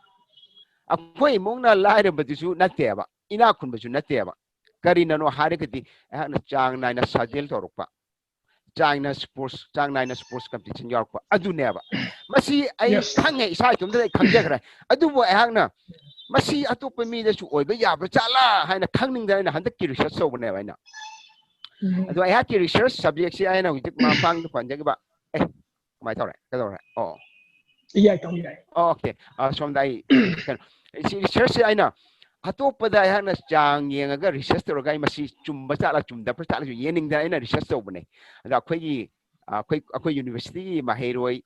ꯑꯩꯈꯣꯏ ꯏꯃꯨꯡꯅ ꯂꯥꯏꯔꯕꯗꯨꯁꯨ ꯅꯠꯇꯦꯕ, ꯏꯅꯥꯛ ꯈꯨꯟꯕꯁꯨ ꯅꯠꯇꯦꯕ꯫ ꯀꯔꯤꯅꯅꯣ ꯍꯥꯏꯔꯒꯗꯤ, ꯑꯩꯍꯥꯛꯅ ꯆꯥꯡ ꯅꯥꯏꯅ ꯁꯥꯖꯦꯜ ꯇꯧꯔꯛꯄ, ꯆꯥꯡ ꯅꯥꯏꯅ sports, ꯆꯥꯡ ꯅꯥꯏꯅ sports competition ꯌꯥꯎꯔꯛꯄ ꯑꯗꯨꯅꯦꯕ꯫ ꯃꯁꯤ ꯑꯩ Yes. ꯈꯪꯉꯦ, ꯏꯁꯥ ꯏꯇꯣꯝꯇꯗ ꯑꯩ ꯈꯪꯖꯈ꯭ꯔꯦ꯫ ꯑꯗꯨꯕꯨ ꯑꯩꯍꯥꯛꯅ ꯃꯁꯤ ꯑꯇꯣꯞꯄ ꯃꯤꯗꯁꯨ ꯑꯣꯏꯕ ꯌꯥꯕ ꯖꯥꯠꯂꯥ ꯍꯥꯏꯅ ꯈꯪꯅꯤꯡꯗꯅ ꯑꯩꯅ ꯍꯟꯗꯛꯀꯤ research ꯇꯧꯕꯅꯦꯕ ꯑꯩꯅ꯫ ꯑꯗꯣ ꯑꯩꯍꯥꯛꯀꯤ research subjectꯁꯤ ꯑꯩꯅ ꯍꯧꯖꯤꯛ ꯃꯃꯥꯡꯗ ꯄꯟꯖꯈꯤꯕ, ꯑꯦ, ꯀꯃꯥꯏꯅ ꯇꯧꯔꯦ? ꯀꯩꯗꯧꯔꯦ? ꯑꯣ꯫ ꯌꯥꯏ, ꯇꯧ ꯌꯥꯏ꯫ ꯑꯣꯀꯦ꯫ ꯑ, ꯁꯣꯝꯗ ꯑꯩ ꯀꯩꯅꯣ, ꯁꯤ researchꯁꯦ ꯑꯩꯅ ꯑꯇꯣꯞꯄꯗ ꯑꯩꯍꯥꯛꯅ ꯆꯥꯡ ꯌꯦꯡꯉꯒ research ꯇꯧꯔꯒ ꯑꯩ ꯃꯁꯤ ꯆꯨꯝꯕ ꯆꯥꯠꯂ ꯆꯨꯝꯗꯕ꯭ꯔ ꯆꯥꯠꯂꯁꯨ ꯌꯦꯡꯅꯤꯡꯗꯅ ꯑꯩꯅ research ꯇꯧꯕꯅꯦ꯫ ꯑꯗ ꯑꯩꯈꯣꯏꯒꯤ, ꯑ, ꯑꯩꯈꯣꯏ, ꯑꯩꯈꯣꯏ universityꯒꯤ ꯃꯍꯩꯔꯣꯏ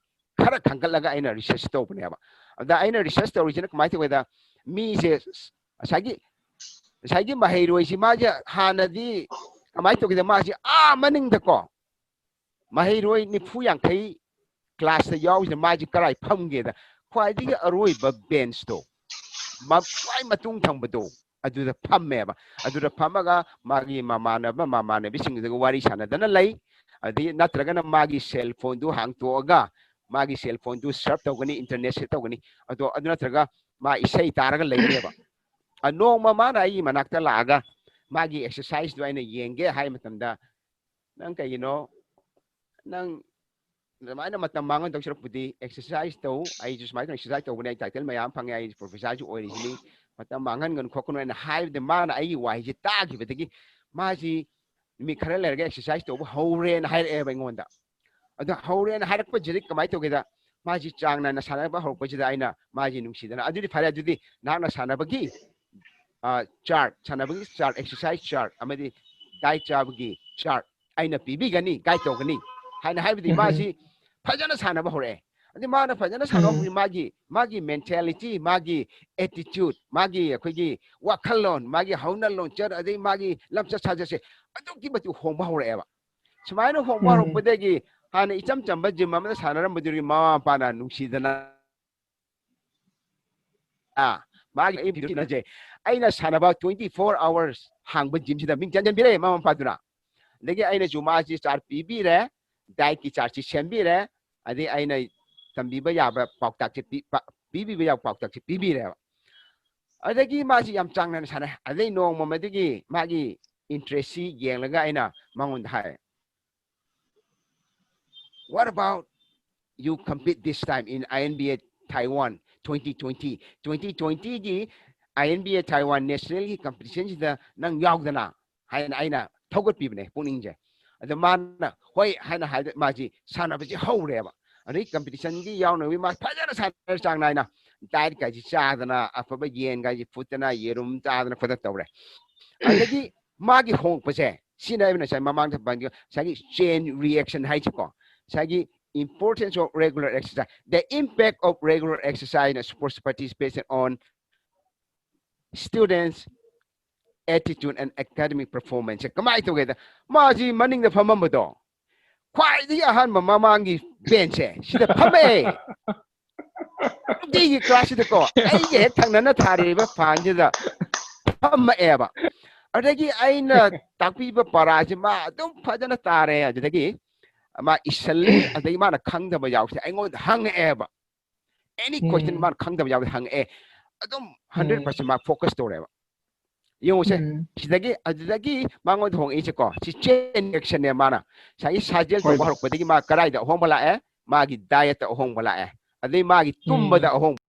ꯈꯔ ꯈꯟꯒꯠꯂꯒ ꯑꯩꯅ research ꯇꯧꯕꯅꯦꯕ꯫ ꯑꯗ ꯑꯩꯅ research ꯇꯧꯔꯤꯁꯤꯅ ꯀꯃꯥꯏꯅ ꯇꯧꯒꯦꯗ, ꯃꯤꯁꯦ, ꯉꯁꯥꯏꯒꯤ ꯉꯁꯥꯏꯒꯤ ꯃꯍꯩꯔꯣꯏꯁꯤ ꯃꯥꯁꯦ ꯍꯥꯟꯅꯗꯤ ꯀꯃꯥꯏꯅ ꯇꯧꯒꯦꯗ, ꯃꯥꯁꯦ ꯑꯥ ꯃꯅꯤꯡꯗꯀꯣ ꯃꯍꯩꯔꯣꯏ ꯅꯤꯐꯨ ꯌꯥꯡꯈꯩ ꯀ꯭ꯂꯥꯁꯇ ꯌꯥꯎꯔꯤꯁꯦ ꯃꯥꯁꯦ ꯀꯔꯥꯏ ꯐꯝꯒꯦꯗ, ꯈ꯭ꯋꯥꯏꯗꯒꯤ ꯑꯔꯣꯏꯕ ꯕꯦꯟꯁꯇꯣ, ꯈ꯭ꯋꯥꯏ ꯃꯇꯨꯡ ꯊꯪꯕꯗꯣ, ꯑꯗꯨꯗ ꯐꯝꯃꯦꯕ꯫ ꯑꯗꯨꯗ ꯐꯝꯃꯒ ꯃꯥꯒꯤ ꯃꯃꯥꯟꯅꯕ ꯃꯃꯥꯟꯅꯕꯤꯁꯤꯡꯗꯨꯒ ꯋꯥꯔꯤ ꯁꯥꯟꯅꯗꯅ ꯂꯩ꯫ ꯑꯗꯩ ꯅꯠꯇ꯭ꯔꯒꯅ ꯃꯥꯒꯤ ꯁꯦꯜ ꯐꯣꯟꯗꯨ ꯍꯥꯡꯇꯣꯛꯑꯒ ꯃꯥꯒꯤ ꯁꯦꯜ ꯐꯣꯟꯗꯨ ꯁꯔꯐ ꯇꯧꯒꯅꯤ, ꯏꯟꯇꯔꯅꯦꯠ ꯁꯦꯞ ꯇꯧꯒꯅꯤ꯫ ꯑꯗꯣ ꯑꯗꯨ ꯅꯠꯇ꯭ꯔꯒ ꯃꯥ ꯏꯁꯩ ꯇꯥꯔꯒ ꯂꯩꯒꯅꯦꯕ꯫ ꯑ, ꯅꯣꯡꯃ ꯃꯥꯅ ꯑꯩꯒꯤ ꯃꯅꯥꯛꯇ ꯂꯥꯛꯑꯒ ꯃꯥꯒꯤ ꯑꯦꯛꯁꯔꯁꯥꯏꯁꯇꯣ ꯑꯩꯅ ꯌꯦꯡꯒꯦ ꯍꯥꯏ ꯃꯇꯝꯗ, "ꯅꯪ ꯀꯩꯒꯤꯅꯣ, ꯅꯪ ꯑꯗꯨꯃꯥꯏꯅ ꯃꯇꯝ ꯃꯥꯡꯍꯟꯗꯧ ꯁꯔꯨꯛꯄꯨꯗꯤ ꯑꯦꯛꯁꯔꯁꯥꯏꯁ ꯇꯧ, ꯑꯩꯁꯨ ꯁꯨꯃꯥꯏꯅ ꯑꯦꯛꯁꯔꯁꯥꯏꯁ ꯇꯧꯕꯅꯦ, ꯑꯩ ꯇꯥꯏꯇꯜ ꯃꯌꯥꯝ ꯐꯪꯉꯦ, ꯑꯩ ꯄ꯭ꯔꯣꯐꯦꯁꯔꯁꯨ ꯑꯣꯏꯔꯤꯁꯤꯅꯤ, ꯃꯇꯝ ꯃꯥꯡꯍꯟꯒꯅꯨ ꯈꯣꯠꯀꯅꯨ" ꯍꯥꯏꯅ ꯍꯥꯏꯕꯗ ꯃꯥꯅ ꯑꯩꯒꯤ ꯋꯥꯍꯩꯁꯦ ꯇꯥꯈꯤꯕꯗꯒꯤ ꯃꯥꯁꯤ ꯅꯨꯃꯤꯠ ꯈꯔ ꯂꯩꯔꯒ ꯑꯦꯛꯁꯔꯁꯥꯏꯁ ꯇꯧꯕ ꯍꯧꯔꯦꯅ ꯍꯥꯏꯔꯛꯑꯦꯕ ꯑꯩꯉꯣꯟꯗ꯫ ꯑꯗꯣ ꯍꯧꯔꯦꯅ ꯍꯥꯏꯔꯛꯄꯁꯤꯗ ꯀꯃꯥꯏꯅ ꯇꯧꯒꯦꯗ, ꯃꯥꯁꯤ ꯆꯥꯡ ꯅꯥꯏꯅ ꯁꯥꯟꯅꯕ ꯍꯧꯔꯛꯄꯁꯤꯗ ꯑꯩꯅ ꯃꯥꯁꯤ ꯅꯨꯡꯁꯤꯗꯅ, "ꯑꯗꯨꯗꯤ ꯐꯔꯦ, ꯑꯗꯨꯗꯤ ꯅꯍꯥꯛꯅ ꯁꯥꯟꯅꯕꯒꯤ ꯆꯥꯔꯠ, ꯁꯥꯟꯅꯕꯒꯤ ꯆꯥꯔꯠ, ꯑꯦꯛꯁꯔꯁꯥꯏꯁ ꯆꯥꯔꯠ ꯑꯃꯗꯤ ꯗꯥꯏꯠ ꯆꯥꯕꯒꯤ ꯆꯥꯔꯠ ꯑꯩꯅ ꯄꯤꯕꯤꯒꯅꯤ, ꯒꯥꯏꯗ ꯇꯧꯒꯅꯤ" ꯍꯥꯏꯅ ꯍꯥꯏꯕꯗꯤ ꯃꯥꯁꯤ ꯐꯖꯅ ꯁꯥꯟꯅꯕ ꯍꯧꯔꯛꯑꯦ꯫ ꯑꯗꯩ ꯃꯥꯅ ꯐꯖꯅ ꯁꯥꯟꯅꯕ ꯍꯧꯔꯛꯄꯁꯤ ꯃꯥꯒꯤ, ꯃꯥꯒꯤ ꯃꯦꯟꯇꯦꯂꯤꯇꯤ, ꯃꯥꯒꯤ ꯑꯦꯇꯤꯇ꯭ꯌꯨꯠ, ꯃꯥꯒꯤ ꯑꯩꯈꯣꯏꯒꯤ ꯋꯥꯈꯜꯂꯣꯟ, ꯃꯥꯒꯤ ꯍꯧꯅ ꯂꯣꯟꯆꯠ, ꯑꯗꯩ ꯃꯥꯒꯤ ꯂꯝꯆꯠ ꯁꯥꯖꯠꯁꯦ ꯑꯗꯨꯛꯀꯤ ꯃꯇꯤꯛ ꯍꯣꯡꯕ ꯍꯧꯔꯛꯑꯦꯕ꯫ ꯁꯨꯃꯥꯏꯅ ꯍꯣꯡꯕ ꯍꯧꯔꯛꯄꯗꯒꯤ ꯍꯥꯟꯅ ꯏꯆꯝ ꯆꯝꯕ ꯖꯤꯝ ꯑꯃꯗ ꯁꯥꯟꯅꯔꯝꯕꯗꯨꯗꯤ ꯃꯃꯥ ꯃꯄꯥꯅ ꯅꯨꯡꯁꯤꯗꯅ, ꯑꯥ, ꯃꯥꯒꯤ ꯑꯩ ꯚꯤꯗꯤꯑꯣ ꯊꯦꯡꯅꯖꯩ꯫ ꯑꯩꯅ ꯁꯥꯟꯅꯕ twenty four hours ꯍꯥꯡꯕ ꯖꯤꯝꯁꯤꯗ ꯃꯤꯡ ꯆꯟꯁꯤꯟꯕꯤꯔꯦ ꯃꯃꯥ ꯃꯄꯥꯗꯨꯅ꯫ ꯑꯗꯒꯤ ꯑꯩꯅꯁꯨ ꯃꯥꯁꯤ ꯆꯥꯔꯠ ꯄꯤꯕꯤꯔꯦ, ꯗꯥꯏꯠꯀꯤ ꯆꯥꯔꯠꯁꯤ ꯁꯦꯝꯕꯤꯔꯦ, ꯑꯗꯩ ꯑꯩꯅ ꯇꯝꯕꯤꯕ ꯌꯥꯕ ꯄꯥꯎꯇꯥꯛꯁꯦ ꯄꯤ-, ꯄ-, ꯄꯤꯕꯤꯕ ꯌꯥꯕ ꯄꯥꯎꯇꯥꯛꯁꯦ ꯄꯤꯕꯤꯔꯦꯕ꯫ ꯑꯗꯒꯤ ꯃꯥꯁꯤ ꯌꯥꯝ ꯆꯥꯡ ꯅꯥꯏꯅ ꯁꯥꯟꯅꯩ꯫ ꯑꯗꯩ ꯅꯣꯡꯃ ꯃꯗꯨꯒꯤ ꯃꯥꯒꯤ ꯏꯟꯇꯔꯦꯁꯁꯤ ꯌꯦꯡꯂꯒ ꯑꯩꯅ ꯃꯉꯣꯟꯗ ꯍꯥꯏ, "What about you compete this time in I N B A Taiwan twenty twenty? Twenty twenty ꯒꯤ I N B A Taiwan ꯅꯦꯁꯅꯦꯜꯒꯤ ꯀꯝꯄꯤꯇꯤꯁꯟꯁꯤꯗ ꯅꯪ ꯌꯥꯎꯗꯅ?" ꯍꯥꯏꯅ ꯑꯩꯅ ꯊꯧꯒꯠꯄꯤꯕꯅꯦ ꯄꯨꯛꯅꯤꯡꯁꯦ꯫ ꯑꯗ ꯃꯥꯅ "ꯍꯣꯏ" ꯍꯥꯏꯅ ꯍꯥꯏꯕꯗ ꯃꯥꯁꯤ ꯁꯥꯟꯅꯕꯁꯤ ꯍꯧꯔꯦꯕ꯫ ꯑꯗꯩ ꯀꯝꯄꯤꯇꯤꯁꯟꯒꯤ ꯌꯥꯎꯅꯕꯒꯤ ꯃꯥ ꯐꯖꯅ ꯁꯥꯟꯅꯔꯦ ꯆꯥꯡ ꯅꯥꯏꯅ꯫ ꯗꯥꯏꯠ ꯀꯥꯏꯁꯤ ꯆꯥꯗꯅ, ꯑꯐꯕ ꯌꯦꯟ ꯀꯥꯏꯁꯤ ꯐꯨꯠꯇꯅ, ꯌꯦꯔꯨꯝ ꯆꯥꯗꯅ ꯈꯣꯠꯇꯅ ꯇꯧꯔꯦ꯫ ꯑꯗꯒꯤ ꯃꯥꯒꯤ ꯍꯣꯡꯉꯛꯄꯁꯦ, ꯁꯤꯅ ꯑꯩꯅ ꯉꯁꯥꯏ ꯃꯃꯥꯡꯗ ꯄꯟꯈꯤꯕ ꯉꯁꯥꯏꯒꯤ ꯆꯦꯟ ꯔꯤꯑꯦꯛꯁꯟ ꯍꯥꯏꯁꯤꯀꯣ, ꯉꯁꯥꯏꯒꯤ importance of regular exercise, the impact of regular exercise in sports participation on students attitude and academic performance ꯁꯦ ꯀꯃꯥꯏꯅ ꯇꯧꯒꯦꯗ, ꯃꯥꯁꯤ ꯃꯅꯤꯡꯗ ꯐꯝꯃꯝꯕꯗꯣ ꯈ꯭ꯋꯥꯏꯗꯒꯤ ꯑꯍꯥꯟꯕ ꯃꯃꯥꯡꯒꯤ ꯕꯦꯟꯁꯁꯦ ꯁꯤꯗ ꯐꯝꯃꯛꯑꯦ꯫ ꯅꯨꯡꯇꯤꯒꯤ ꯀ꯭ꯂꯥꯁꯁꯤꯗꯀꯣ ꯑꯩꯒ ꯍꯦꯛ ꯊꯪꯅꯅ ꯊꯥꯔꯤꯕ ꯐꯥꯟꯁꯤꯗ ꯐꯝꯃꯛꯑꯦꯕ꯫ ꯑꯗꯒꯤ ꯑꯩꯅ ꯇꯥꯛꯄꯤꯕ ꯄꯔꯥꯁꯤ ꯃꯥ ꯑꯗꯨꯝ ꯐꯖꯅ ꯇꯥꯔꯦ꯫ ꯑꯗꯨꯗꯒꯤ ꯃꯥ ꯏꯁꯜꯂꯤ꯫ ꯑꯗꯒꯤ ꯃꯥꯅ ꯈꯪꯗꯕ ꯌꯥꯎꯁꯦ ꯑꯩꯉꯣꯟꯗ ꯍꯪꯉꯛꯑꯦꯕ꯫ Any question ꯃꯥꯅ ꯈꯪꯗꯕ ꯌꯥꯎꯁꯦ ꯍꯪꯉꯛꯑꯦ꯫ ꯑꯗꯨꯝ ꯍꯟꯗ꯭ꯔꯦꯠ ꯄꯥꯔꯁꯦꯟ ꯃꯥ ꯐꯣꯀꯁ ꯇꯧꯔꯦꯕ꯫ ꯌꯦꯡꯉꯨꯁꯦ꯫ ꯁꯤꯗꯒꯤ ꯑꯗꯨꯗꯒꯤ ꯃꯉꯣꯟꯗ ꯍꯣꯡꯉꯛꯏꯁꯦꯀꯣ, ꯁꯤ ꯆꯦꯟ ꯔꯤꯑꯦꯛꯁꯟꯅꯦ꯫ ꯃꯥꯅ ꯉꯁꯥꯏꯒꯤ ꯁꯥꯖꯦꯜ ꯇꯧꯕ ꯍꯧꯔꯛꯄꯗꯒꯤ ꯃꯥ ꯀꯗꯥꯏꯗ ꯑꯍꯣꯡꯕ ꯂꯥꯛꯑꯦ? ꯃꯥꯒꯤ ꯗꯥꯏꯠꯇ ꯑꯍꯣꯡꯕ ꯂꯥꯛꯑꯦ꯫ ꯑꯗꯩ ꯃꯥꯒꯤ ꯇꯨꯝꯕꯗ ꯑꯍꯣꯡꯕ